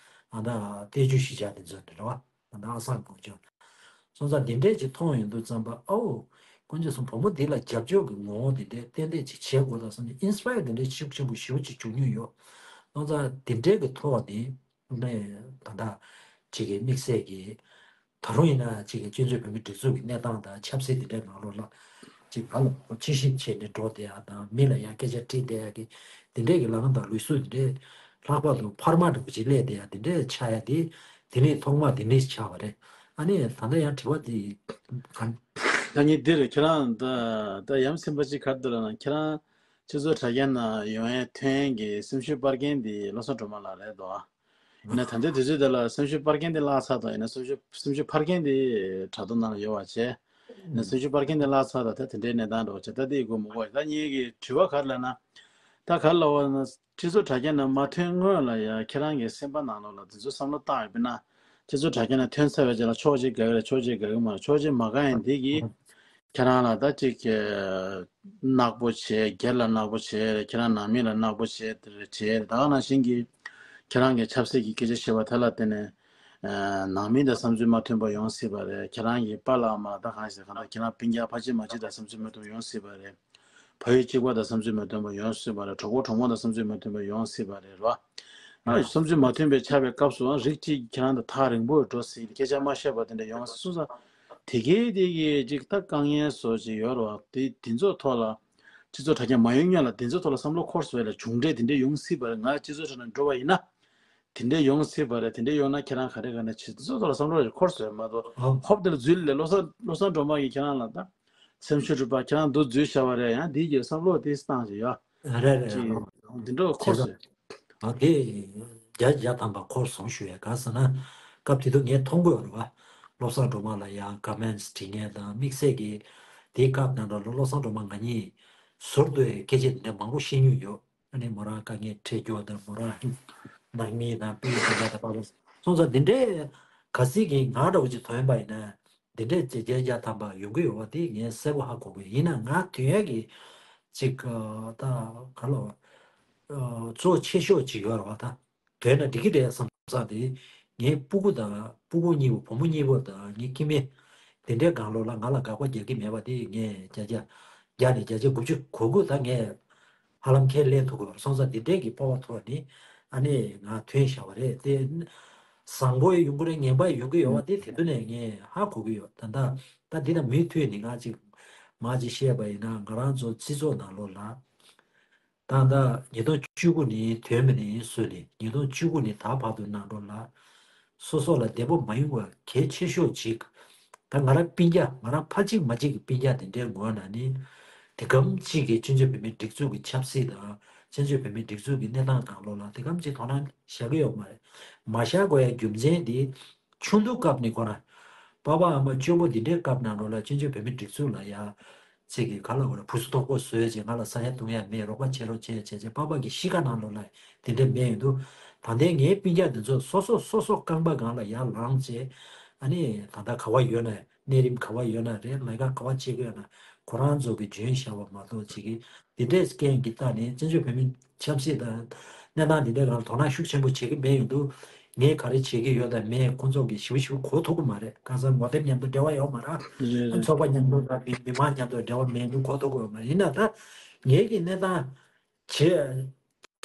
ཨ་ད་ཏེ་ཇུ་ཤི་ཇ་དེ་ཚོ་འདྲ་བ། ད་ཨ་སང་དགོངས་ཆོག་སོང་ཙང་འདི་འདྲས་ཅིག་མཐོང་ཡོང་དུས་ཙམ་པ་ཨའོ། དཀོན་མཆོག་གསུམ་བུ་མོ་འདི་ལ་རྒྱབ་སྐྱོར་གྱི་ངོ་བོ་འདི་འདྲས་ཏན་ཏན་ཅིག་བྱེད་དགོས་ད་བསམ་ནས་ཨིན་སི་པ་ཡར་འདི་འདྲས་ཤུགས་ཆེན་པོ་ཞེ་པོ་ཅིག་བྱུང་མྱོང་ཡོད། སོང་ཙང་འདི་འདྲས་ཀྱི་ཐོག་ནས་ནས་ད་ལྟ་ཅིག་གི་དམིགས་བསལ་གྱི་ད་རུང་ཡིན་ན་ཅིག་གི་སྤྱི་ཚོགས་བོད་མིའི་སྒྲིག་འཛུགས་ཀྱི་གནས་སྟངས་དང་ཆབ་སྲིད་འདི་འདྲས་ནང་ལོགས་ལ་ཅིག་ག་ལ་དཔྱད་ཞིབ་བྱས་ནས་འགྲོ་བསྡད་ཡ་དང་མི་ལ་ཡང་སྐད་ཆ་དྲིས་བསྡད་ཡ་གི་འདི་འདྲས་ཀྱི་ལམ་དང་ལུགས་སྲོལ་འདི་འདྲས་ ལྷག་པར་དུ་འཕར་མ་འདྲ་པོ་ཅིག་སླེབས་བསྡད་ཡ་དེ་འདྲས་ཆགས་ཡ་དེ། དེ་ནས་ཐོག་མ་དེ་འདྲས་ཆགས་པ་རེད། ཨ་ནི་ད་ལྟ་ཡང་དྲི་བ་དེ་ག་ད་ཉིད་འདིར་ཁྱེད་རང་ད་ད་ཡ་མཚན་པ་ཅིག་ག་རེ་འདུག་ལབ་ན། ཁྱེད་རང་སྤྱི་ཚོགས་དྲ་རྒྱ་ནང་ཡོང་ཡའི་ཐོན་གྱི་སེམས་ཤུགས་སྤར་མཁན་དེ་བློ་བཟང་སྒྲོལ་མ་ལགས་རེད་དོ། ཡིན་ན་ད་ལྟའི་དུས་ཚོད་འདི་ལ་སེམས་ཤུགས་སྤར་མཁན་དེ་བརླག་ཚར་དང་། ཡིན་ན་སེམས་ཤུགས་སེམས་ཤུགས་འཕར་མཁན་དེ་དྲ་ཐོག་ནང་ལ་ཡོད་པ་བྱས། ཡིན་ན་སེམས་ཤུགས་སྤར་མཁན་དེ་བརླག་ཚར་དང་། ད་དེ་འདྲའི་གནས་སྟངས་འདྲ་བ་བྱས། ད་དེ་དགོས་མི་དགོས། ད་ངེད་ཀྱི་དྲི་བ་ག་རེ་ལབ་ན། ད་ག་རེ་ལབ་པ་ན། སྤྱི་ཚོགས་དྲ་རྒྱ་ནང་མ་ཐོན་སྔོན་ལ་ཡ་ཁྱེད་རང་གི་སེམས་པ་ནང་ལོགས་ལ་དེ་ཚོ་བསམ་བློ་བཏང་ཡོད་པ་ན། སྤྱི་ཚོགས་དྲ་རྒྱ་ནང་ཐོན་ཚར་བའི་རྗེས་ལ་ཕྱོགས་གཅིག་དགའ་གི་རེད། ཕྱོགས་གཅིག་དགའ་གི་མ་རེད། ཕྱོགས་གཅིག་མ་དགའ་ཡང་དེ་གིས་ཁྱེད་རང་ལ་ད་ཅིག་ནག་པོ་བྱས། སྒེར་ལ་ནག་པོ་བྱས། ཁྱེད་རང་ནང་མི་ལ་ནག་པོ་བྱས། དེ་རེད་བྱས། ད་ག་ནང་བཞིན་གྱི་ཁྱེད་རང་གི་ཆབ་སྲིད་ཀྱི་སྐད་ཆ་བཤད་པ་དེ་ལ་བརྟེན་ནས་ཨ་ནང་མི་དང་བསམ་ཚུལ་མ་མཐུན་པ་ཡོང་སྲིད་པ་རེད། ཁྱེད་རང་གི་པཱ་ལགས་མ་ལགས་ད་གང་ཞིག་གང་ལྟར་ཁྱེད་རང་སྤུན་ཀྱག་ཕ་གཅིག་མ་གཅིག་དང་བསམ་ཚུལ་མ་མཐུན་པ་ཡོང་སྲིད་པ་རེད། ཕ་ཡུལ་གཅིག་པ་དང་བསམ་ཚུལ་མ་མཐུན་པ་ཡོང་སྲིད་པ་རེད། གྲོགས་པོ་གྲོགས་མོ་དང་བསམ་ཚུལ་མ་མཐུན་པ་ཡོང་སྲིད་པ་རེད་བ། ཨ་བསམ་ཚུལ་མ་མཐུན་པའི་ཆགས་པའི་སྐབས་སུ་རིགས་གཅིག་ཁྱེད་རང་དང་ཐག་རིང་པོར་འགྲོ་སྲིད། སྐད་ཆ་མ་བཤད་པ་དེ་འདྲ་ཡོང་སྲིད་སོང་ཙང་། དེ་གའི་དེ་གའི་ཅིག་ད་དཀའ་ངལ་བཟོ་ཅིག་ཡོད་རེད་བ། དེ་དེ་ཚོ་ཐོག་ལ་སྤྱི་ཚོགས་དྲ་རྒྱ་མ་ཡོང་སྔོན་ལ་དེ་ཚོ་ཐོག་ལ་བསམ་བློ་འཁོར་སོང་བས་ལ་གཞུང་འབྲེལ་དེ་འདྲ་ཡོང་སྲིད་པ་རེད། ང་སྤྱི་ཚོགས་དྲ་ནང་འགྲོ་བ་ཡིན་ན། དེ་འདྲས་ཡོང་སྲིད་པ་རེད། དེ་འདྲས་ཡོང་ན་ཁྱེད་རང་ག་རེ་ག་ནས་བྱེད། དེ་ཚོ་ཐོག་ལ་བསམ་བློ་ཞིག་འཁོར་སོང་མ་གཏོགས། ཨ། ཧོབ་དེ་ལ་འཛུལ་ལས། བློ་བཟང་བློ་བཟང་སྒྲོལ་མ་གིས་ཁྱེད་རང་ལ་ད་སེམས་ཤུགས་སྒྲུབ་པ། ཁྱེད་རང་འདུག་འཛུལ་བྱ་བ་རེད། ཡང་དེའི་རྗེས་བསམ་བློ་དེ་བཏང་ཞིག་ཡ། རེད་རེད། ཅིག་ཨ། འདི་འདྲ་བྱས་འཁོར་ཙང་སོང་། ཨ་དེ་བརྒྱ་བརྒྱ་ཐམ་པ་འཁོར་སོང་ཞུ་ཡ། ག་ཟེར་ན་སྐབས་དེ་དུས་ངས་མཐོང་གི་ཡོད་རེད་བ། བློ་བཟང་སྒྲོལ་མ་ལ་ཡ་ཀ་མེན་ཊི་བྲིས་མཁན་དང་དམིགས་བསལ་གྱིས་དེའི་སྐབས་ནང་ལ་བློ་བཟང་སྒྲོལ་མ་ང་གཉིས་ཟུར་དུ་སྐད་ཆ་དེ་འདྲ་མང་པོ་བཤད་མྱོང་ཡོད། ཨ་ནི་མོ་རང་དཀའ་ངལ་འཕྲད་རྒྱུ་དང་། མོ་རང་ནང་མི་དང་སྤུན་ཀྱག་དང་པ་ལགས་སོང་ཙང་། འདི་འདྲའི་ག་ཚིག་གི་ང་འདྲ་བོ་ཅིག་ཐོན་པ་ཡིན་ན། འདི་འདྲའི་བརྒྱ་ཆ་བརྒྱ་ཐམ་པ་ཡོང་གི་ཡོད་པ་དེ་ངས་གསལ་པོ་ཧ་གོ་གི་ཡིན། ན་ང་ཐོན་ཡ་གི་ཅིག་ད་ག་ལ་གཙོ་ཆེ་ཤོས་ཅིག་ཡོད་རེད་བ། ད་ཐོན་ན་འགྲིག་གི་རེད་བསམ་བསམ་སྟེ། ངའི་སྤུ་གུ་དང་སྤུ་གུ་གཉིས་པོ། བུ་མོ་གཉིས་པོ་དང་ངའི་སྐྱེ་དམན་དེ་འདྲའི་སྒང་ལོགས་ལ་ང་ལ་དགག་པ་རྒྱག་གི་མེད་པ་དེ་ངས་བརྒྱ་ཆ་བརྒྱ་ནས་བརྒྱ་ཆ་དགུ་བཅུ་གོ་དགུ་ད་ངས་ཧ་ལམ་ཁས་ལེན་ཐུབ་ཀྱི་ཡོད་སོང་ཙང་། དེ་འདྲའི་གི་སྤོབས་པ་ཐོག་ནས་ཨ་ནི་ང་ཐོན་བཞག་པ་རེད། དེ་བཟང་པོ་ཡོང་གི་རེད། ངན་པ་ཡོང་གི་ཡོད་པ་དེ་དེ་དུས་ནས་ངས་ཧ་གོ་གི་ཡོད། ད་ད་ད་འདི་ན་མུ་མཐུད་ནས་ང་ཅིག་མ་ཅིག་བཤད་པ་ཡིན་ན། ང་རང་ཚོ་སྤྱི་ཚོགས་ནང་ལོགས་ལ། ད་ལྟ་ཉིས་སྟོང་བཅུ་དགུ་ནས་ཐོན་པ་ནས་བཟུང་ནས། ཉིས་སྟོང་བཅུ་དགུ་ནས་ད་བར་དུ་ནང་ལོགས་ལ་སོ་སོ་ལ་བདེ་པོ་མ་ཡོང་བ་གལ་ཆེ་ཤོས་ཅིག་ད་ང་རང་སྤུན་ཀྱག་ང་རང་ཕ་གཅིག་མ་གཅིག་གི་སྤུན་ཀྱག་དེ་འདྲའི་ངོས་ནས་ནི། དེ་གམ་གཅིག་གི་བཙན་བྱོལ་བོད་མིའི་སྒྲིག་འཛུགས་ཀྱི་ཆབ་སྲིད་དང་། བཙན་བྱོལ་བོད་མིའི་སྒྲིག་འཛུགས་ཀྱི་གནས་སྟངས་སྒང་ལོགས་ལ་དེ་གམ་གཅིག་དོ་སྣང་བཞག་གི་ཡོད་མ་རེད། མ་བཞག་དགོས་ཡ་རྒྱུ་མཚན་དེ། ཆུང་དུས་སྐབས་ནས་ཁོ་རང་པ་ཕ་ཨ་མ་གཅེན་པོ་འདི་འདྲའི་སྐབས་ནང་ལོགས་ལ་བཙན་བྱོལ་བོད་མིའི་སྒྲིག་འཛུགས་ལ་ཡ་ཅིག་གི་ག་ལ་བ་ར་བུ་སུ་དོག་པོ་བཟོས་བྱས། ང་ལ་ས་ཡ་བཏུང་ཡ་མེད། རོགས་པ་བྱེད་རོགས་བྱེད་བྱས་བྱས། པ་ཕ་གི་གཤིས་ཀ་ནང་ལོགས་ལ་དེ་འདྲ་མེད་ཡོང་དུས། ད་ལྟའི་ངའི་སྤུན་ཀྱག་འདི་ཚོ་སོ་སོ་སོ་སོ་རྐང་པ་སྒང་ལ་ཡར་ལངས་བྱས། ཨ་ནི་ད་ལྟ་ག་བ་ཡོད་ན། གནས་རིམ་ག་བ་ཡོད་ན་རེད། ལས་ཀ་ག་བ་བྱེད་ཀྱི་ཡོད་ན། ཁོ་རང་ཚོ་གི་འཇོན་བྱ་བ་མ་གཏོགས་བྱེད་ཀྱི། འདི་འདྲས་རྐྱེན་གྱི་རྟགས་ནས་བཙན་བྱོལ་བོད་མིའི་ཆབ་སྲིད་དང་གནས་སྟངས་འདི་འདྲའི་སྒང་ལ་དོ་སྣང་ཤུགས་ཆེན་པོ་བྱེད་ཀྱི་མེད་ཡོང་དུས། ངས་ག་རེ་བྱེད་ཀྱི་ཡོད་དང་མེད་ཁོང་ཚོ་གིས་ཞིབ་ཞིབ་གོ་ཐུབ་ཀྱི་མ་རེད། གང་ཟེར་ངོ་དེབ་མཉམ་དུ་འབྲེལ་བ་ཡོད་མ་རེད། རེད་རེད། ཚོགས་པ་མཉམ་དུ་དང་མི་མི་མང་མཉམ་དུ་འབྲེལ་བ་མེད་དུས་གོ་ཐུབ་ཀྱི་ཡོད་མ་རེད། ཡིན་ན་ད་ངེད་ཀྱི་གནས་སྟངས་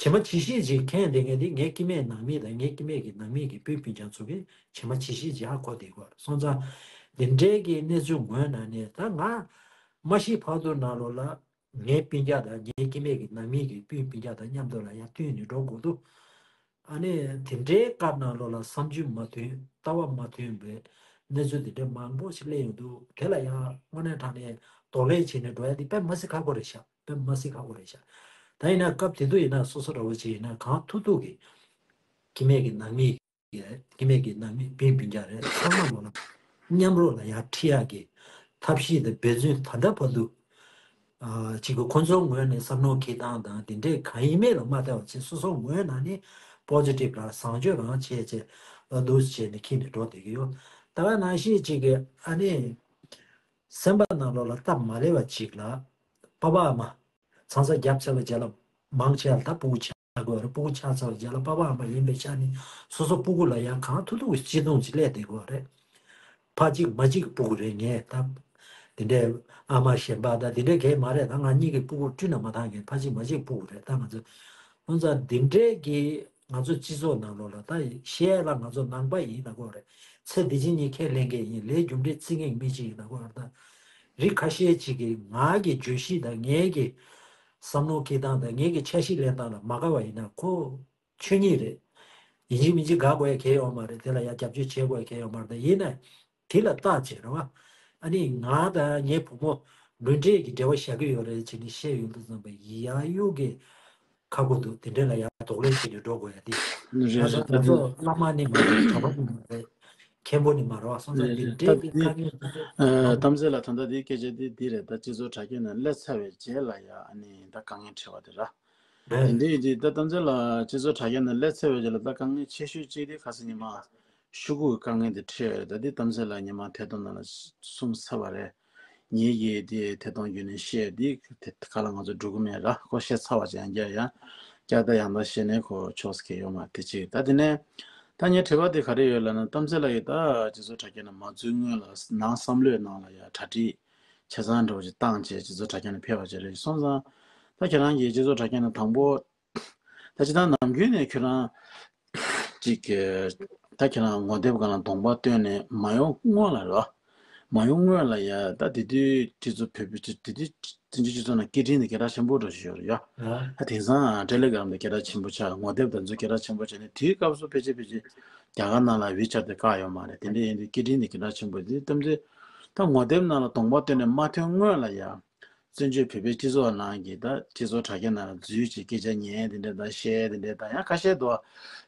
བྱེད་བྱེ་མ་བྱེ་ཤེས་ཅིག་མཁྱེན་བསྡད་མཁན་དེ་ངའི་སྐྱེ་དམན་ནང་མི་དང་། ངའི་སྐྱེ་དམན་གྱི་ནང་མི་གི་སྤུན་སྤུན་ཀྱག་ཚོ་གིས་བྱེ་མ་བྱེ་ཤེས་ཅིག་ཧ་གོ་བསྡད་ཀྱི་ཡོད་རེད། སོང་ཙང་འདི་འདྲའི་གི་གནས་ཚུལ་ངོས་ནས་ནི། ད་ང་མ་ཤི་བར་དུ་ནང་ལོགས་ལ་ངའི་སྤུན་ཀྱག་དང་། ངའི་སྐྱེ་དམན་གྱི་ནང་མི་གི་སྤུན་སྤུན་ཀྱག་དང་མཉམ་དུ་ལ་ཡར་བསྟུན་ནས་འགྲོ་དགོས་འདུག་ཨ་ནི་དེ་འདྲའི་སྐབས་ནང་ལོགས་ལ་བསམ་ཚུལ་མ་མཐུན། ལྟ་བ་མ་མཐུན་པའི་གནས་ཚུལ་དེ་འདྲའི་མང་པོ་ཞིག་སླེབས་ཡོང་དུས། དེ་ལ་ཡང་དངོས་གནས་དྲང་གནས་གདོང་ལེན་བྱས་ནས་འགྲོ་ཡ་དེ་དཔེ་མ་སྲིད་ཁག་པོ་རེད་ཤག་དཔེ་མ་སྲིད་ཁག་པོ་རེད་ཤག་ད་ཡིན་ན་སྐབས་དེ་དུས་ཡིན་ན་སོ་སོ་འདྲ་བོ་ཅིག་ཡིན་ན། གང་ཐུབ་ཐུབ་ཀྱིས་སྐྱེ་དམན་གྱི་ནང་མི་རེད། སྐྱེ་དམན་གྱི་ནང་མི་སྤུན་སྤུན་ཀྱག་རེད། ཚང་མ་ལོ་ན་མཉམ་རོགས་ལ་ཡར་ཁྲིད་ཡག་གི་ཐབས་ཤེས་དང་འབད་བརྩོན་ད་ལྟ་བར་དུ་ཨ་ཅིག་གི་ཁོང་ཚོའི་ངོས་ནས་བསམ་བློ་འཁྱེར་སྟངས་དང་དེ་འདྲས་གང་ཡིན་མིན་ལ་མ་ལྟ་བ་བྱས། སོ་སོའི་ངོས་ནས་ནི་པོ་ཟི་ཊིབ་རང་བཟང་སྤྱོད་རང་བྱས་བྱས། ཨ་འདུག་བྱས་ནས་འཁྱེར་ནས་འགྲོ་བསྡད་ཀྱི་ཡོད། ད་ག་ནང་བཞིན་ཅིག་གི་ཨ་ནི་སེམས་པ་ནང་ལོགས་ལ་སྟབས་མ་ལེགས་པ་ཅིག་ལ་པ་ཕ་ཨ་མ་ཚང་ས་བརྒྱབ་ཚར་བའི་རྗེས་ལ། མང་ཆེ་བ་ད་སྤུ་གུ་ཆགས་དགོས་རེད། སྤུ་གུ་ཆགས་ཚར་བའི་རྗེས་ལ་པ་ཕ་ཨ་མ་ཡིན་པའི་ཆ་ནས་སོ་སོ་སྤུ་གུ་ལ་ཡང་གང་ཐུབ་ཐུབ་ཀྱི་བརྩེ་དུང་ཅིག་སླེབས་བསྡད་དགོས་རེད། ཕ་གཅིག་མ་གཅིག་གི་སྤུ་གུ་རེད། ངས་ད་དེ་འདྲའི་ཨ་མ་གཞན་པ་ད་དེ་འདྲའི་གང་ཡང་མ་རེད། ད་ང་གཉིས་ཀྱི་སྤུ་གུ་བསྐྲུན་ན་མ་ཐང་གི་ཕ་གཅིག་མ་གཅིག་གི་སྤུ་གུ་རེད། ད་ང་ཚོ་ཁོང་ཚོ་འདི་འདྲའི་གི་ང་ཚོ་སྤྱི་ཚོགས་ནང་ལོགས་ལ་ད་བཤད་ལ་ང་ཚོ་ནང་པ་ཡིན་ལབ་དགོས་རེད། ཚེ་འདི་ཕྱི་གཉིས་ཁས་ལེན་མཁན་ཡིན། ལས་རྒྱུ་འབྲས་བརྩི་མཁན་གྱི་མི་གཅིག་ཡིན་ལབ་དགོས་རེད། ད་རིགས་ཁ་ཤས་ཅིག་གིས་ང་གི་བརྗོད་གཞི་དང་ངའི་གི་བསམ་བློ་འཁྱེར་སྟངས་དང་ངའི་གི་འཆར་གཞི་ལེན་སྟངས་ལ་མ་དགའ་བ་ཡིན་ན། ཁོ་ ཆོས་ཉིད་རེད། ཡིན་གཅིག་མིན་གཅིག་དགག་དགོས་ཡ་གང་ཡོད་མ་རེད། དེ་ལ་ཡ་རྒྱབ་སྐྱོར་བྱེད་དགོས་ཡ་གང་ཡོད་མ་རེད། ད་ཡིན་ན་དེ་ལ་བརྟག་བྱས་རེད་བ། ཨ་ནི་ང་དང་ངའི་བུ་མོ་ལུས་འབྲེལ་གྱི་འབྲེལ་བ་བཞག་གི་ཡོད་རེད་ཅེས་ནི་བཤད་ཡོང་དུས་ཙམ་པ་ཡང་ཡང་གི་ཁག་པོ་འདུག་དེ་འདྲ་ལ་ཡང་དོགས་ལན་བྱས་ནས་འགྲོ་དགོས་ཡ་དེ། རེད་རེད། ད་ང་ཚོ་བླ་མ་ནི་མ་རེད། གྲྭ་པ་ནི་མ་རེད། མཁན་པོ་ནི་མ་རེད་བ། སོང་ཙང་རེད་ལུས་རེད། འབྲེལ་ད་གྱི་དེ་དཀའ་ངལ་དེ་ཚོ་ཨ་གཏམ་ཚེ་ལགས། ད་ལྟ་དེའི་སྐད་ཆ་དེ་འདི་རེད། ད་སྤྱི་ཚོགས་དྲ་རྒྱ་ནང་སླེབས་ཚར་བའི་རྗེས་ལ་ཡ་ཨ་ནི་ད་དཀའ་ངལ་འཕྲད་པ་དེ་ར། རེད། དེ་འདྲ་ཡིན་དུས་ད་གཏམ་ཚེ་ལགས་སྤྱི་ཚོགས་དྲ་རྒྱ་ནང་སླེབས་ཚར་བའི་རྗེས་ལ་ད་དཀའ་ངལ་ཆེ་ཤོས་གཅིག་དེ་ཁ་སང་ཉི་མ་ཤོག་གུ་གི་དཀའ་ངལ་དེ་འཕྲད་ཡོད་རེད། ད་དེ་གཏམ་ཚེ་ལགས་ཉི་མ་ཐད་གཏོང་ནང་ལ་གསུངས་ཚར་བ་རེད། ངེད་ཀྱིས་དེ་ཐད་གཏོང་བརྒྱུད་ནས་བཤད་དེ་དེ་ག་ལ་ང་ཚོ་འགྲོ་གི་མེད་ར། ཁོ་བཤད་ཚར་བ་ཅིག་ཡང་བསྐྱར་ཡང་བསྐྱར་ད་ཡང་ད་བཤད་ནས་ཁོ་ཕྱོགས་སུ་འཁེལ་ཡོད་མ་རེད། དེ་གཅིག་ད་དེ་ནས་ད་ངའི་དྲི་བ་དེ་ག་རེ་ཡོད་ལབ་ན། གཏམ་ཚེ་ལགས་ཀྱིས་ད་སྤྱི་ཚོགས་དྲ་རྒྱ་ནང་མ་འཛུལ་སྔོན་ལ་ནང་བསམ་བློའི་ནང་ལ་ཡ་གྲ་སྒྲིག་ཆ་ཚང་འདྲ་བོ་ཅིག་བཏང་བྱས་སྤྱི་ཚོགས་དྲ་རྒྱ་ནང་ཕེབས་པ་ཅིག་རེད་སོང་ཙང་། ད་ཁྱེད་རང་གིས་སྤྱི་ཚོགས་དྲ་རྒྱ་ནང་དང་པོ་ད་སྤྱིར་བཏང་ནམ་རྒྱུན་ནས་ཁྱོད་རང་ཅིག་གི་ད་ཁྱེད་རང་ངོ་དེབ་སྒང་ལ་གདོང་པ་སྟོན་ནས་མ་ཡོང་སྔོན་ལ་རེད་བ། མ་ཡོང་སྔོན་ལ་ཡ་ད་དེ་དུས་སྤྱི་ཚོགས་བོད་པའི་དེ་དུས་བཙན་བྱོལ་སྤྱི་ཚོགས་ནང་སྐད་འཕྲིན་དེ་སྐད་གྲགས་ཆེན་པོ་འདྲ་ཞིག་ཡོད་རེད་ཡ། ད་དེང་སང་ཊེ་ལེ་གྷ་རམ་དེ་སྐད་གྲགས་ཆེན་པོ་ཆགས། ངོ་དེབ་དེ་ཚོ་སྐད་གྲགས་ཆེན་པོ་ཆགས་ནས་དེའི་སྐབས་སུ་ཕལ་ཆེར་ཕལ་ཆེར་རྒྱ་གར་ནང་ལ་ཝི་ཆེ་ཊི་དེ་བཀག་ཡོད་མ་རེད། དེ་འདྲ་ཡིན་དུས་སྐད་འཕྲིན་དེ་སྐད་གྲགས་ཆེན་པོ་དེ་གཏམ་དུས་ད་ངོ་དེབ་ནང་ལ་གདོང་པ་སྟོན་ནས་མ་ཐོན་སྔོན་ལ་ཡ། བཙན་བྱོལ་བོད་པའི་སྤྱི་ཚོགས་ནང་གི་ད་སྤྱི་ཚོགས་དྲ་རྒྱ་ནང་ལ་འཛུལ་བྱས་སྐད་ཆ་ཉན་དེ་འདྲ་དང་བཤད་དེ་འདྲ་དང་། ཡང་ཁ་ཤས་དུ་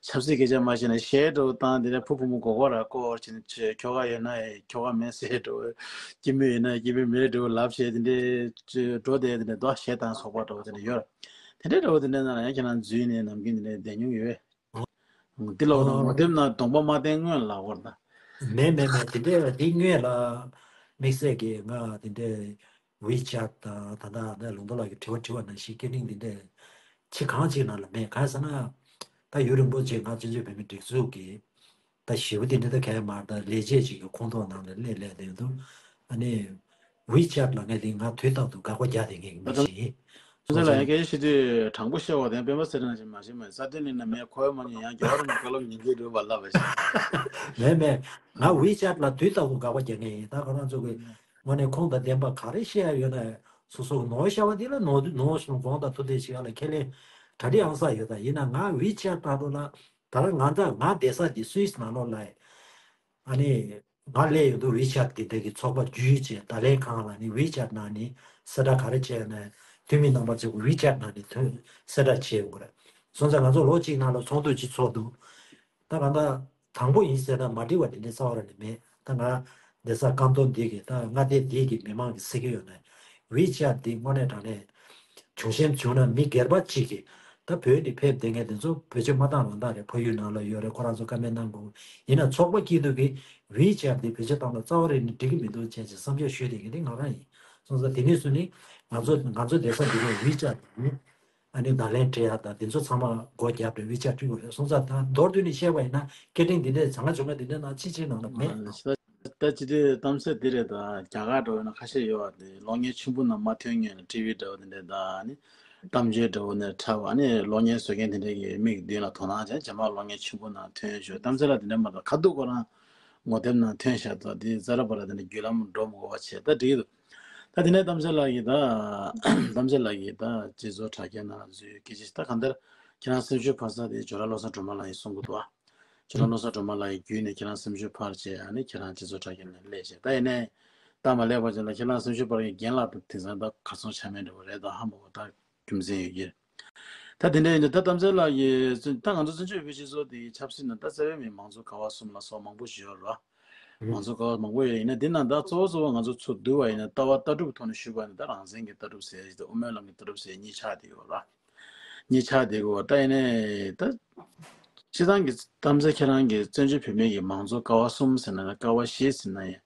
ཆབ་སྲིད་སྐད་ཆ་མ་བཤད་ན་བཤད་འགྲོ་བཏང་དེ་འདྲ། ཕུ་བུ་མོ་མགོ་སྐོར་ར་སྐོར་བྱས་ནས་ཁྱོ་ག་ཡོད་ན་ཁྱོ་ག་མེད་ཟེར་འགྲོ། སྐྱེ་དམན་ཡོད་ན་སྐྱེ་དམན་མེད་འགྲོ་ལབ་བྱས་དེ་འདྲ་འགྲོ་དེ་དེ་འདྲ་དོ་བཤད་སྟངས་ཚོགས་པ་འགྲོ་དེ་འདྲ་ཡོད། དེ་འདྲ་འགྲོ་དེ་འདྲ་ནང་ལ་ཡང་ཁྱེད་རང་འཛུལ་ནས་ནམ་རྒྱུན་དེ་འདྲ་བསྡད་མྱོང་ཡོད། འདི་ལོ་ན་ངོ་དེབ་ནང་གདོང་པ་མ་བསྟན་སྔོན་ལ་བོར་ད། མེད་མེད་མེད། དེ་འདྲའི་འདི་སྔོན་ལ་དམིགས་བསལ་གྱི་ང་དེ་འདྲའི་ཝི་ཆེ་ཊི་དང་ད་ལྟ་ད་ལུང་རྟོགས་ལགས་ཀྱི་དྲི་བ་དྲི་བ་ནང་བཞིན་སྐད་འཕྲིན་དེ་འདྲའི་ཕྱི་གང་ཅིག་ནང་ལ་མེད། གང་ཟེར་ན་ད་ཡུན་རིང་པོ་ཅིག་ང་བཙན་བྱོལ་བོད་མིའི་སྒྲིག་འཛུགས་ཀྱི་ད་ཞེ་པོ་དེ་འདྲ་ད་གས་མ་རེད། ད་ལས་བྱེད་ཅིག་གི་ཁོངས་གཏོགས་ནང་ལ་སླེབས་སླེབས་དེ་འདུག་ཨ་ནི་ཝི་ཆེ་ཊི་ལ་ངས་དེ་ང་དུས་རྟག་ཏུ་དགག་པ་རྒྱག་བསྡད་མཁན་གྱི་མི་ཞིག་ཡིན། སོང་ཙང་ལ་ཡང་སྐད་ཆ་བཤད་དུས་དྲང་པོ་བཤད་པ་དང་སྤེན་པ་ཚེ་རིང་ཞིག་མ་ཤེས་མ་ས་སྟེང་ལས་ན་མེད་ཁོ་ཡ་མ་ཉན་ཡང་རྒྱ་གར་མི་བཀའ་སློབ་ཉན་གྱི་འགྲོ་བ་ལབ་པ་ཞིག་མེད་མེད། ང་ཝི་ཆེ་ཊི་ལ་དུས་རྟག་ཏུ་དགག་པ་རྒྱག་མཁན་ཡིན། ད་ཁོ་རང་ཚོ་གི་དངོས་གནས་ཁུངས་དང་ལྡན་པ་ག་རེ་བཤད་ཡ་ཡོད་ན་སོ་སོ་གི་ནོར་བཤད་པ་འདི་ལ་ནོར་ནོར་སོང་དགོངས་དག་ཐུགས་རྗེ་ཆེ་ཡ་ལ་ཁས་ལེན་གྲ་སྒྲིག་ཨང་གསར་ཡོད། ད་ཡིན་ན་ང་ཝི་ཆེ་ཊི་ལ་ད་ལ་ང་ད་ང་བསྡད་ས་འདི་སུད་སི་ནང་ལོགས་ལ་ཨ་ནི། ང་སླེབས་ཡོང་དུས་ཝི་ཆེ་ཊི་དེ་འདྲ་གི་ཚོགས་པ་བརྒྱུད་བྱས་ད་ལན་ཁང་ལ་ནི་ཝི་ཆེ་ཊི་ནང་ནས་གསལ་བསྒྲགས་ག་རེ་བྱས་ཡོད་ན་འཐུས་མི་རྣམ་པ་ཚོས་ཝི་ཆེ་ཊི་ནང་ནས་ཐོན་གསལ་བསྒྲགས་བྱས་ཡོང་གི་རེད། སོང་ཙང་ང་ཚོ་ལོ་གཅིག་ནང་ལ་ཚོགས་འདུ་གཅིག་ཚོགས་འདུག་ད་གང་ལྟར་དང་པོ་ཡིན་ཟེར་ན་མ་འགྲིག་པ་དེ་འདྲ་རྩ་བ་རང་ནས་མེད། ད་ང་བསྡད་ས་ཀམ་ཏོང་འདི་གི་ད་མངའ་སྡེ་འདི་གི་མི་མང་གི་ཟེར་གི་ཡོད་ན་ཝི་ཆེ་ཊི་འདི་དངོས་གནས་དྲང་གནས། བྱུང་ཞིང་བྱུང་ན་མི་སྒེར་པ་གཅིག་གིས་ད་བོད་ནས་ཕེབས་བསྡད་མཁན་དེ་ཚོ་བོད་ཆས་མ་བཏང་རང་བཏང་རེད། ཕ་ཡུལ་ནང་ལ་ཡོད་རེད། ཁོ་རང་ཚོ་བཀའ་མོལ་གནང་དགོས། ཡིན་ན་ཚོགས་པ་སྐྱིད་སྡུག་གིས་ཝི་ཆེ་ཊི་འདི་བེད་སྤྱོད་བཏང་ན་རྩ་བ་རེད་ནས་འགྲིག་གི་མི་འདུག་བྱས་ཅིག་བསམ་འཆར་ཞུས་བསྡད་མཁན་དེ་ང་རང་ཡིན། སོང་ཙང་དེ་ནས་བཟུང་ནས་ང་ཚོ་ང་ཚོ་བསྡད་ས་འདི་ལ་ཝི་ཆེ་ཊི་ནི་ཨ་ནི་བརྡ་ལན་སྤྲད་ཡག་དང་དེ་ཚོ་ཚང་མ་སྒོ་བརྒྱབ་རེད། ཝི་ཆེ་ཊི་བྲིས་དགོས་རེད། སོང་ཙང་ད་མདོར་བསྡུས་ནས་བཤད་པ་ཡིན་ན་སྐད་འཕྲིན་འདི་འདྲས་བྱང་ཆུབ་འདི་འདྲས་ནང་ཕྱི་ཕྱིར་ནང་ལ་མེད། ད་ཅི་དེ་གཏམ་ཚད་འདི་རེད། ད་རྒྱ་གར་འདྲ་བོ་ན་ཁ་ཤས་ཡོད་པ་དེ་གློག་བརྙན་ཆེན་པོ་ནང་མ་ཐོན་སྔོན་ལ་ཊི་ཝི་འདྲ་བོ་དེ་འདྲས་ད་ནི་གཏམ་བརྗོད་འདྲ་བོ་ནས་འཁྲབ་པ་ནི་གློག་བརྙན་བཟོ་མཁན་དེ་འདྲས་ཀྱི་མིག་མདུན་ལ་དོ་སྣང་བྱས་རྗེས་མ་གློག་བརྙན་ཆེན་པོ་ནང་ཐོན་ཞོར་གཏམ་ཚད་ལ་དེ་འདྲས་མ་གཏོགས་ཁ་ཐུག་ཁོ་རང་ངོ་དེབ་ནང་ཐོན་བཞག་ད་དེ་ཛ་ར་པ་ར་དེ་འདྲས་བརྒྱུད་ལམ་འགྲོ་མི་དགོས་པ་བྱས་ད་འགྲིག་འདུག་ད་དེ་ནས་གཏམ་ཚད་ལགས་ཀྱིས་ད་གཏམ་ཚད་ལགས་ཀྱིས་ད་སྤྱི་ཚོགས་དྲ་རྒྱ་ནང་འཛུལ་སྐད་ཆ་ད་གང་ལྟར་ཁྱེད་རང་སེམས་ཤུགས་འཕར་ས་དེ་ཇོ་ལགས་བློ་བཟང་སྒྲོལ་མ་ལགས་ཀྱིས་གསུང་གི་འདུག་ཨ། ཁྱེད་རང་བློ་བཟང་སྒྲོལ་མ་ལགས་ཀྱི་བརྒྱུད་ནས་ཁྱེད་རང་སེམས་ཤུགས་འཕར་བྱས་ཨ་ནི་ཁྱེད་རང་སྤྱི་ཚོགས་དྲ་རྒྱ་ནས་སླེབས་བྱས་ད་ཡིན་ནའི་ད་མ་སླེབས་པ་ཅིག་ལ་ཁྱེད་རང་སེམས་ཤུགས་འཕར་བའི་རྒན་ལགས་དང་དེང་སང་ད་གར་སོང་ཆ་མེད་འདྲ་བོ་རེད། ད་ཧ་མ་གོ་ད་རྒྱུ་མཚན་ཡོད་ཀྱི་རེད། ད་དེ་འདྲ་ཡིན་དུས་ད་གཏམ་ཚད་ལགས་ཀྱིས་ད་ང་ཚོ་བཙན་བྱོལ་བོད་སྤྱི་ཚོགས་དེའི་ཆབ་སྲིད་ནང་ད་རྩ་བའི་མི་མང་གཙོ་ཀ་བ་གསུམ་ལ་སོགས་མང་པོ་ཞིག་ཡོད་རེད་བ། མང་གཙོ་ཀ་བ་མང་པོ་ཡོད་ཡིན་ན་དེ་ནང་ད་གཙོ་བོ་གཙོ་བོ་ང་ཚོ་ཚུར་བསྡུ་བ་ཡིན་ན་ལྟ་བ་ལྟ་གྲུབ་ཐོག་ནས་ཞུས་པ་ཡིན་ན་ད་རང་བཙན་གྱི་ལྟ་གྲུབ་ཟེར་ཡ་ཞིག་དང་དབུ་མའི་ལམ་གྱི་ལྟ་གྲུབ་ཟེར་ཡ་གཉིས་ཆགས་བསྡད་ཡོད་རེད་བ། གཉིས་ཆགས་བསྡད་ཀྱི་ཡོད་ད་ཡིན་ནའི་ད། སྤྱིར་བཏང་གི་གཏམ་ཚད་ཁྱེད་རང་གིས་བཙན་བྱོལ་བོད་མི་གི་མང་གཙོ་ཀ་བ་གསུམ་ཟེར་ན་ན་ཀ་བ་བཞི་ཟེར་ན་ཡང་།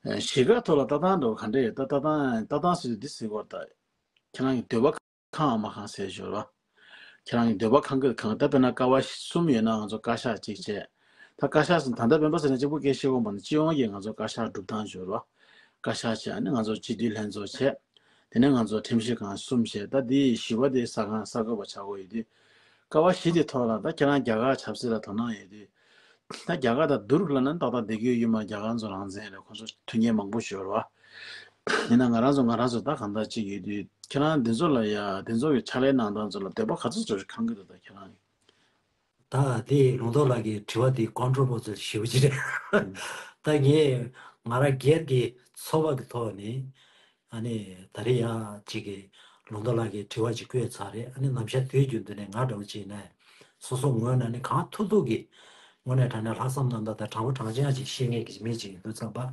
བཞི་ཀ་ཐོག་ལ་ལྟ་སྟངས་འདྲ་བོ་ག་འདྲ་ཡོད་ད་ལྟ་སྟངས་ལྟ་སྟངས་ཟེར་དུས་འདི་ཟེར་གྱི་ཡོད་ད། ཁྱེད་རང་གི་འདོད་པ་ཁེངས་མ་ཁེངས་ཟེར་ཞོར་བ། ཁྱེད་རང་གི་འདོད་པ་ཁེངས་གི་ཁེངས་ད་དཔེར་ན་ཀ་བ་གསུམ་ཡོད་ན་ང་ཚོ་བཀའ་ཤག་གཅིག་བྱས། ད་བཀའ་ཤག་ཟེར་ད་ལྟ་སྤེན་པ་ཚེ་རིང་གཅིག་པུ་སྐད་བཤད་དགོས་མ་ནི་སྤྱི་ཡོངས་ཀྱི་ང་ཚོ་བཀའ་ཤག་སྒྲུབ་སྟངས་ཞོར་བ། བཀའ་ཤག་བྱས་ཨ་ནི་ང་ཚོ་སྤྱི་འཐུས་ལྷན་ཚོགས་བྱས། དེ་ནས་ང་ཚོ་ཁྲིམས་ཞིབ་ཁང་གསུམ་བྱས་ད་འདི་བཞི་པ་དེ་གསར་ཁང་གསར་འགོད་པ་ཆགས་དགོས་ཡོད་དུས། ཀ་བ་བཞི་དེ་ཐོག་ལ་ད་ཁྱེད་རང་རྒྱ་གར་ཆབ་སྲིད་ལ་དོ་སྣང་ཡོད་དུས། ད་རྒྱ་གར་དང་བསྡུར་ལབ་ན་ཏག་ཏག་བསྡད་ཀྱི་ཡོད་མ་རེད། རྒྱ་གར་ཚོ་རང་བཙན་རེད། ཁོང་ཚོ་མཐུན་རྐྱེན་མང་པོ་ཞིག་ཡོད་རེད་བ། ཡིན་ན་ང་རང་ཚོ་ང་རང་ཚོ་ད་གང་ལྟར་ཅིག་ཡོད་དུས་ཁྱེད་རང་འདི་ཚོ་ལ་ཡ་འདི་ཚོ་གི་ཕྱག་ལས་གནང་སྟངས་ཚོ་ལ་འདོད་པ་ག་ཚོད་ཚོད་ཅིག་ཁེངས་ཀྱི་འདུག་ད་ཁྱེད་རང་གི་ ད་དེ་ལུང་རྟོགས་ལགས་ཀྱི་དྲི་བ་དེ་ཀོན་ཊོ་བར་སལ་ཞེ་པོ་ཅིག་རེད། ད་ངས་ང་རང་སྒེར་གྱི་ཚོར་བ་གི་ཐོག་ནས་ཨ་ནི་ད་རེས་ཡང་ཅིག་གི་ལུང་རྟོགས་ལགས་ཀྱི་དྲི་བ་ཅིག་བཀོད་ཚར་རེད། ཨ་ནི་ནམ་ཞག་དུས་རྒྱུན་དུ་ནས་ང་འདྲ་བོ་ཅིག་ཡིན་ན་སོ་སོ་ངོས་ནས་ནི་གང་ཐུབ་ཐུབ་ཀྱིས་དངོས་གནས་དྲང་གནས་ལྷག་བསམ་རྣམ་དག་དང་དྲང་པོ་དྲང་རྐྱང་ཅིག་བཤད་མཁན་གྱི་མི་ཅིག་ཡིན་དུས་ཙམ་པ།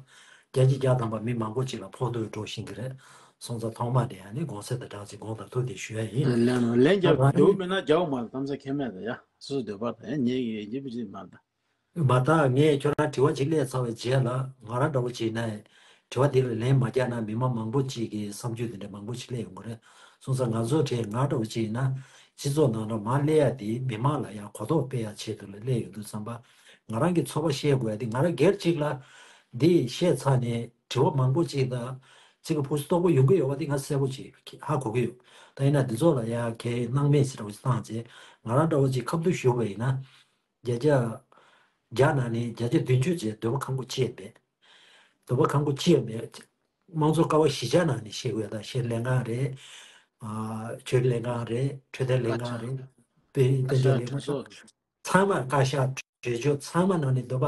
བརྒྱ་ཆ་བརྒྱ་ཐམ་པ་མི་མང་པོ་ཅིག་ལ་ཕོག་ཐུག་འགྲོ་བཞིན་གྱི་རེད། སོང་ཙང་ཐོག་མ་དེ་ཨ་ནི་དགོངས་སེལ་དང་སྦྲགས་ཅིག་དགོངས་དག་ཐུགས་དེ་ཞུ་ཡ་ཡིན། ལན་ལན་རྒྱག་ད་རང་འདོད་ཉིད་མེད་ན་རྒྱག་མ་རེད། གཏམ་ས་ཁྱད་མེད་ད་ཡ། སོ་སོ་འདོད་པ་ད་ཡ་ཉེ་གི་ཡིན་གྱི་མི་ཅིག་མ་རེད་ད། མ་ད་ངས་ཁྱོད་རང་དྲི་བ་ཅིག་སླེབས་ཚར་བའི་རྗེས་ལ་ང་རང་འདྲ་བོ་ཅིག་ཡིན་ན་དྲི་བ་དེ་ལ་ལན་མ་རྒྱག་ན་མི་མང་མང་པོ་ཅིག་གི་བསམ་ཚུལ་དེ་འདྲ་མང་པོ་ཅིག་སླེབས་ཡོང་གི་རེད། སོང་ཙང་ང་ཚོ་གྲས་ང་འདྲ་བོ་ཅིག་ཡིན་ན་སྤྱི་ཚོགས་ནང་ལ་མར་སླེབས་ཡ་དེ་མི་མང་ལ་ཡང་གོ་རྟོགས་སྤེལ་ཡ་ཆེད་དུ་ལ་སླེབས་ཡོང་དུས་ཙམ་པ། ང་རང་གི་ཚོར་བ་བཤད་དགོས་ཡ་དེ་ང་རང་སྒེར་གཅིག་ལ་འདི་བཤད་ཚར་ནས་དྲི་བ་མང་པོ་ཅིག་དང་ཅིག་གི་ཕུགས་སུ་རྟོགས་པ་ཡོང་གི་ཡོད་པ་དེ་ང་གསལ་པོ་ཅིག་ཧ་གོ་གི་ཡོད། ད་ཡིན་ན་འདི་ཚོ་ལ་ཡང་གལ་སྣང་མེད་ཅིག་འདྲ་བོ་ཅིག་བཏང་རྗེས་ང་རང་འདྲ་བོ་ཅིག་ཁ་ཐུག་ཞུ་བ་ཡིན་ན། བརྒྱ་ཆ་བརྒྱ་ནང་ནས་བརྒྱ་ཆ་བདུན་ཅུ་ཅིག་འདོད་པ་ཁེངས་པོ་ཅིག་མེད། འདོད་པ་ཁེངས་པོ་ཅིག་མེད། དམངས་གཙོ་ཀ་བ་བཞི་ཆ་ནང་ནས་བཤད་དགོས་ཡ་ད་ཤེས་ལྷན་ཁང་རེད། ཨ་ཆོས་ལྷན་ཁང་རེད། འཕྲོད་བསྟེན་ལྷན་ཁང་རེད། དཔེ་དཔལ་འབྱོར་ལྷན་ཁང་ཚང་མ། བཀའ་ཤག་གྲོས་ཆོད་ཚང་མ་ནང་ནས་འདོད་པ་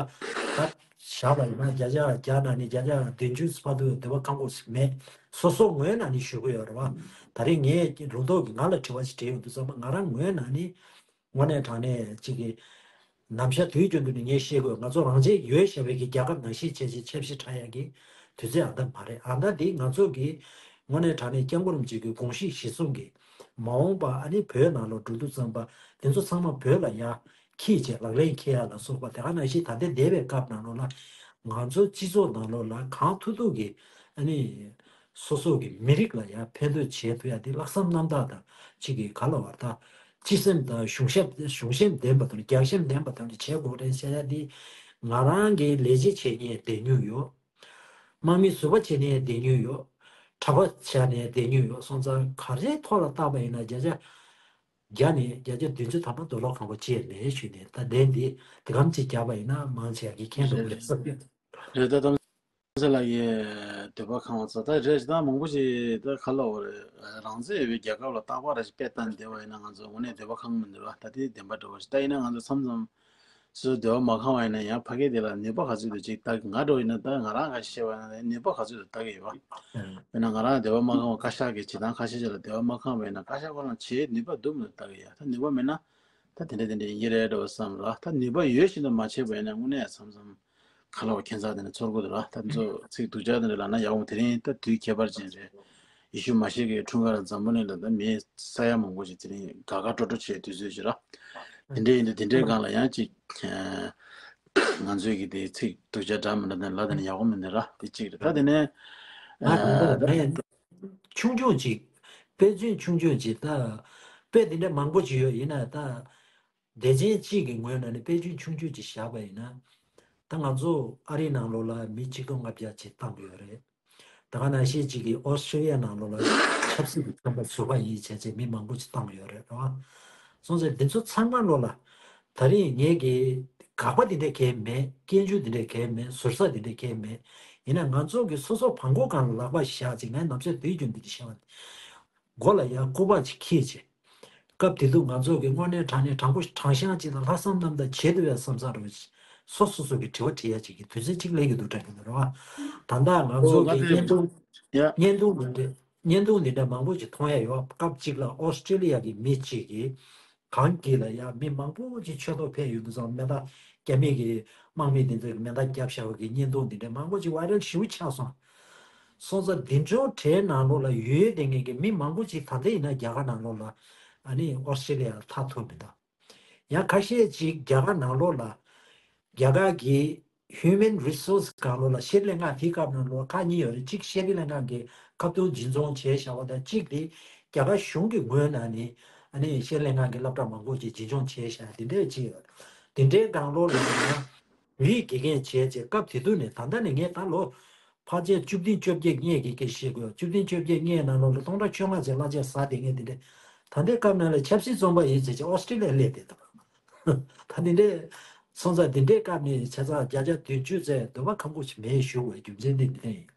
ད་བཞག་པ་ཡིན་ན་བརྒྱ་ཆ་བརྒྱ་ནང་ནས་བརྒྱ་ཆ་བདུན་ཅུ་བར་དུ་འདོད་པ་ཁེངས་པོ་མེད། སོ་སོ་ངོས་ནང་ནས་ཞུ་གི་ཡོད་རེད་བ། ད་རེས་ངས་ལུང་རྟོགས་ཀྱིས་ང་ལ་དྲི་བ་ཞིག་དྲིས་ཡོང་དུས་ཙམ་པ་ང་རང་ངོས་ནང་ནས། དངོས་གནས་དྲང་གནས་གཅིག་གི་ནམ་ཞག་དུས་རྒྱུན་དུ་ནི་ངས་བཤད་དགོས། ང་ཚོ་རང་ཆས་ཡོད་བྱ་བའི་གི་རྒྱལ་ཁབ་ནང་བཞིན་བྱས་བྱས་ཆབ་སྲིད་འཁྲབ་ཡག་གི་དུས་ཚོད་ཨ་ད་མ་རེད། ཨ་ད་འདི་ང་ཚོ་གི་དངོས་གནས་དྲང་གནས་སྐྱབས་མགོན་རིན་པོ་ཆེ་གི་དགོངས་གཞི་གཞིར་བཟུང་གི་མ་འོངས་པ་ཨ་ནི་བོད་ནང་ལ་འགྲོ་དུས་ཙམ་པ་དེ་ཚོ་ཚང་མ་བོད་ལ་ཡ་འཁྱེར་བྱས་ལག་ལེན་འཁྱེར་ཡག་ལ་སོགས་པ་དེ་ག་ནང་བཞིན་ད་ལྟའི་འདས་པའི་སྐབས་ནང་ལོགས་ལ་ང་ཚོ་སྤྱི་ཚོགས་ནང་ལོགས་ལ་གང་ཐུབ་ཐུབ་ཀྱི་ཨ་ནི། སོ་སོ་གི་མི་རིགས་ལ་ཡང་ཕན་ཐོགས་བྱེད་ཐུབ་ཡ་དེ་ལྷག་བསམ་རྣམ་དག་དང་གཅིག་གི་ག་ལ་བར་ཐག་སྤྱི་སེམས་དང་གཞུང་ཞབས་གཞུང་ཞབས་ལྡན་པ་དང་རྒྱལ་ཞབས་ལྡན་པ་དང་བྱེད་དགོས་རེད་ཟེར་ཡ་དེ་ང་རང་གི་ལས་བྱེད་བྱེད་མཁན་བསྡད་མྱོང་ཡོད། དམག་མི་ཟུར་པ་བྱེད་ནས་བསྡད་མྱོང་ཡོད། གྲྭ་པ་བྱས་ནས་བསྡད་མྱོང་ཡོད། སོང་ཙང་ག་རེ་ཐོག་ལ་བལྟས་པ་ཡིན་ན་བརྒྱ་ཆ་བརྒྱ་ནས་བརྒྱ་ཆ་བདུན་ཅུ་ཐམ་པ་འདོད་ལོག་ཁང་པ་བཅས་མེད་ཞུས་ནས་ད་ལན་འདི་དེ་གམ་གཅིག་བརྒྱབ་པ་ཡིན་ན་མང་ཆེ་བ་གིས་མཁྱེན་འདུག་རེད་བསམ་གྱི། རེད་ད་དམ། ཚེ་ལགས་ཀྱིས་འདོད་པ་ཁེངས་པ་ཚོ་ད་རེད་ད་མང་པོ་ཞིག་ད་ག་ལ་འོ་རེད། རང་བཙན་ཡོད་པའི་རྒྱལ་ཁབ་ལ་རྟག་པར་རེ་ཞིག་དཔེ་བལྟས་བསྡད་པ་ཡིན་ན་ང་ཚོ་དངོས་གནས་འདོད་པ་ཁེངས་མི་འདུག་ར། ད་དེ་བདེན་པ་འདྲ་བོ་ཞིག་ད་ཡིན་ན་ང་ཚོ་མཚམས་མཚམས་སུ་འདོད་པ་མ་ཁེངས་པ་ཡིན་ན་ཡང་ཕ་གི་དེ་ལ་ནུས་པ་ག་ཚོད་འདུག་ཅིག་ད་ང་འདྲ་བོ་ཡིན་ན་ད་ང་རང་ག་ཤེས་པ་ཡིན་ན་ནུས་པ་ག་ཚོད་འདུག་ལྟ་གི་ཡོད་པ། དཔེར་ན་ང་རང་འདོད་པ་མ་ཁེངས་པ་བཀའ་ཤག་གི་བྱེད་སྟངས་ཁ་ཤས་ཤིག་ལ་འདོད་པ་མ་ཁེངས་པ་ཡིན་ན་བཀའ་ཤག་ཁོ་རང་བྱེད་ནུས་པ་འདུག་མི་འདུག་ལྟ་གི་ཡོད། ད་ནུས་པ་མེད་ན་ད་དེ་འདྲ་དེ་འདྲ་ཡིན་གྱི་རེད་འདྲ་བོ་བསམ་ར། ད་ནུས་པ་ཡོད་བཞིན་དུ་མ་བྱས་པ་ཡིན་ན་དངོས་གནས་མཚམས་མཚམས། ཁ་ལོ་ཁྱད་མཚར་དེ་ནས་ཚོར་གོ་འདུག་ར། ད་དེ་ཚོ་ཚིག་སྡུག་ཅག་དེ་འདྲ་ལབ་ན་ཡག་མོ། དེ་རིང་ད་དུས་ཁྱད་པར་ཅན་རེད། ཡེ་ཤུ་མ་ཤི་ཀའི་འཁྲུངས་སྐར་འཛམ་བུ་གླིང་ལ་ད་མི་ས་ཡ་མང་པོ་ཞིག་དེ་རིང་དགའ་དགའ་སྤྲོ་སྤྲོ་བྱས་དུས་ཚོད་ཞིག་ར། དེ་འདྲའི་ཡིན་དུས་དེ་འདྲའི་སྒང་ལ་ཡང་ཅིག་ང་ཚོའི་གི་དེ་ཚིག་སྡུག་ཅག་འདྲ་མི་འདྲ་དེ་ལབ་དེ་ནས་ཡག་པོ་མི་འདུག་ར། དེ་གཅིག་རེད། ད་དེ་ནས་ང་དེ་འདྲ་ལབ་ན་ཡང་ཆུང་ཆུང་ཅིག་དཔེ་མཚོན་ཆུང་ཆུང་ཅིག་ད་དཔེ་དེ་འདྲ་མང་པོ་ཅིག་ཡོད་ཡིན་ན་ད། སྡེ་ཚན་གཅིག་གི་ངོས་ནས་ནི་དཔེ་མཚོན་ཆུང་ཆུང་ཅིག་བཞག་པ་ཡིན་ན། ད་ང་ཚོ་ཨ་རིའི་ནང་ལོགས་ལ་མི་ཆིག་སྟོང་ལྔ་བརྒྱ་ཅིག་བཏང་ཡོད་རེད། ད་ག་ནང་བཞིན་གཅིག་གིས་ཨོ་སི་ཀྲི་ལི་ཡ་ནང་ལོགས་ལ་ཆབ་སྲིད་ཀྱི་ཁྲིམས་པ་ཟུར་པ་ཡིན་བྱས་བྱས་མི་མང་པོ་ཅིག་བཏང་ཡོད་རེད་རེད་བ། སོང་ཙང་འདི་ཚོ་ཚང་མ་ལོགས་ལ་ད་རིང་ངས་ཀྱི་དགག་པ་འདི་འདྲ་གང་ཡང་མེད། སྐྱོན་བརྗོད་འདི་འདྲ་གང་ཡང་མེད། ཟུར་ཟ་འདི་འདྲ་གང་ཡང་མེད། ཡིན་ན་ང་ཚོ་གི་སོ་སོ་བྲང་ཁོག་སྒང་ལ་ལག་པ་བཞག་ཅིག་ངས་ནམ་ཞར་དུས་རྒྱུན་འདི་འདྲ་བཤད་པ། མགོ་ལ་ཡང་སྐུ་པར་ཅིག་འཁྱེར་བྱས། སྐབས་དེ་དུས་ང་ཚོ་གི་དངོས་གནས་དྲང་གནས་དྲང་པོ་དྲང་གཞག་ཅིག་དང་ལྷག་བསམ་རྣམ་དག་བྱེད་ཐུབ་ཡ་བསམ་ས་རུ། སོ་སོ་སོ་གི་དྲི་བ་དྲི་ཡ་ཅིག་གི་དུས་ཚོད་ཅིག་སླེབས་ཀྱི་འདུག་དྲན་གྱི་འདུག་རེད་བ། ད་ལྟ་ང་ཚོ་གི་བརྙན་ཐུང་། ཡ། བརྙན་ཐུང་འདི་འདྲ། བརྙན་ཐུང་འདི་འདྲ་མང་པོ་ཅིག་མཐོང་ཡ་ཡོད། སྐབས་གཅིག་ལ་ཨོ་སི་ཀྲི་ལི་ཡ་གི་མི་གཅིག་གིས་གངས་དཀྱིལ་ལ་ཡ་མི་མང་པོ་ཅིག་ཆོས་ཐོག་ཕེབས་ཡོང་དུས་ཙང་མེ་མདའ་རྒྱ་མི་གི་དམག་མི་དེ་ཚོས་མེ་མདའ་བརྒྱབ་བཞག་པ་གི་བརྙན་ཐུང་འདི་འདྲ་མང་པོ་ཅིག་ཝའི་རལ་ཞེ་པོ་ཆགས་སོང་། སོང་ཙང་འདི་འདྲའི་གྲས་ནང་ལོགས་ལ་ཡོད་བསྡད་མཁན་གྱི་མི་མང་པོ་ཅིག་ད་ལྟ་ཡིན་ན་རྒྱ་གར་ནང་ལོགས་ལ་ཨ་ནི་ཨོ་སི་ཀྲི་ལི་ཡ་ལ་ཐར་ཐུབ་མི་འདུག་ཡང་ཁ་ཤས་ཅིག་རྒྱ་གར་ནང་ལོགས་ལ་རྒྱ་གར་གྱི་Human Resource སྒང་ལོགས་ལ་ཤེས་རིག་ལྷན་ཁང་དེའི་སྐབས་ནང་ལོགས་ཁག་གཉིས་ཡོད་རེད། གཅིག་ཤེས་རིག་ལྷན་ཁང་གི་ཁ་ཐུག་འཛིན་བཟུང་བྱས་བཞག་པ་དང་། གཅིག་དེ་རྒྱ་གར་གཞུང་གི་ངོས་ནས་ནི་ཨ་ནི་ཤེས་རིག་ལྷན་ཁང་གི་སློབ་གྲྭ་མང་པོ་ཅིག་འཛིན་སྐྱོང་བྱས་བཞག་དེ་འདྲས་ཅིག་ཡོད། དེ་འདྲའི་སྒང་ལོགས་ལ་ཡང་བོད་ཡིག་དགེ་རྒན་བྱས་བྱས་སྐབས་དེ་དུས་ནས། ད་ལྟ་ནས་ངས་ད་ལོ་ཕལ་ཆེར་བཅུ་བདུན་བཅོ་བརྒྱད་ངས་ཀྱི་སྐད་བཤད་དགོས། བཅུ་བདུན་བཅོ་བརྒྱད་ངས་ནང་ལོགས་ལ་སྟོང་ཕྲག་བཅོ་ལྔ་ཙམ་གླ་ཆ་ཟ་བསྡད་མཁན་དེ་འདྲས། ད་ལྟའི་སྐབས་ནང་ལ་ཆབ་སྲིད་བཙོན་པ་ཡིན་ཟེར་བྱས་ཨོ་སི་ཀྲི་ལི་ཡར་སླེབས་བསྡད་འདུག་ད་དེ་འདྲས་སོང་ཙང་དེ་འདྲའི་སྐབས་ནས་བྱས་ཙང་བརྒྱ་ཆ་བདུན་ཅུ་ཙམ་འདོད་པ་ཁེངས་པོ་ཞིག་མེད་ཞུ་བའི་རྒྱུ་མཚན་དེ་འདི་ནས་ཡིན།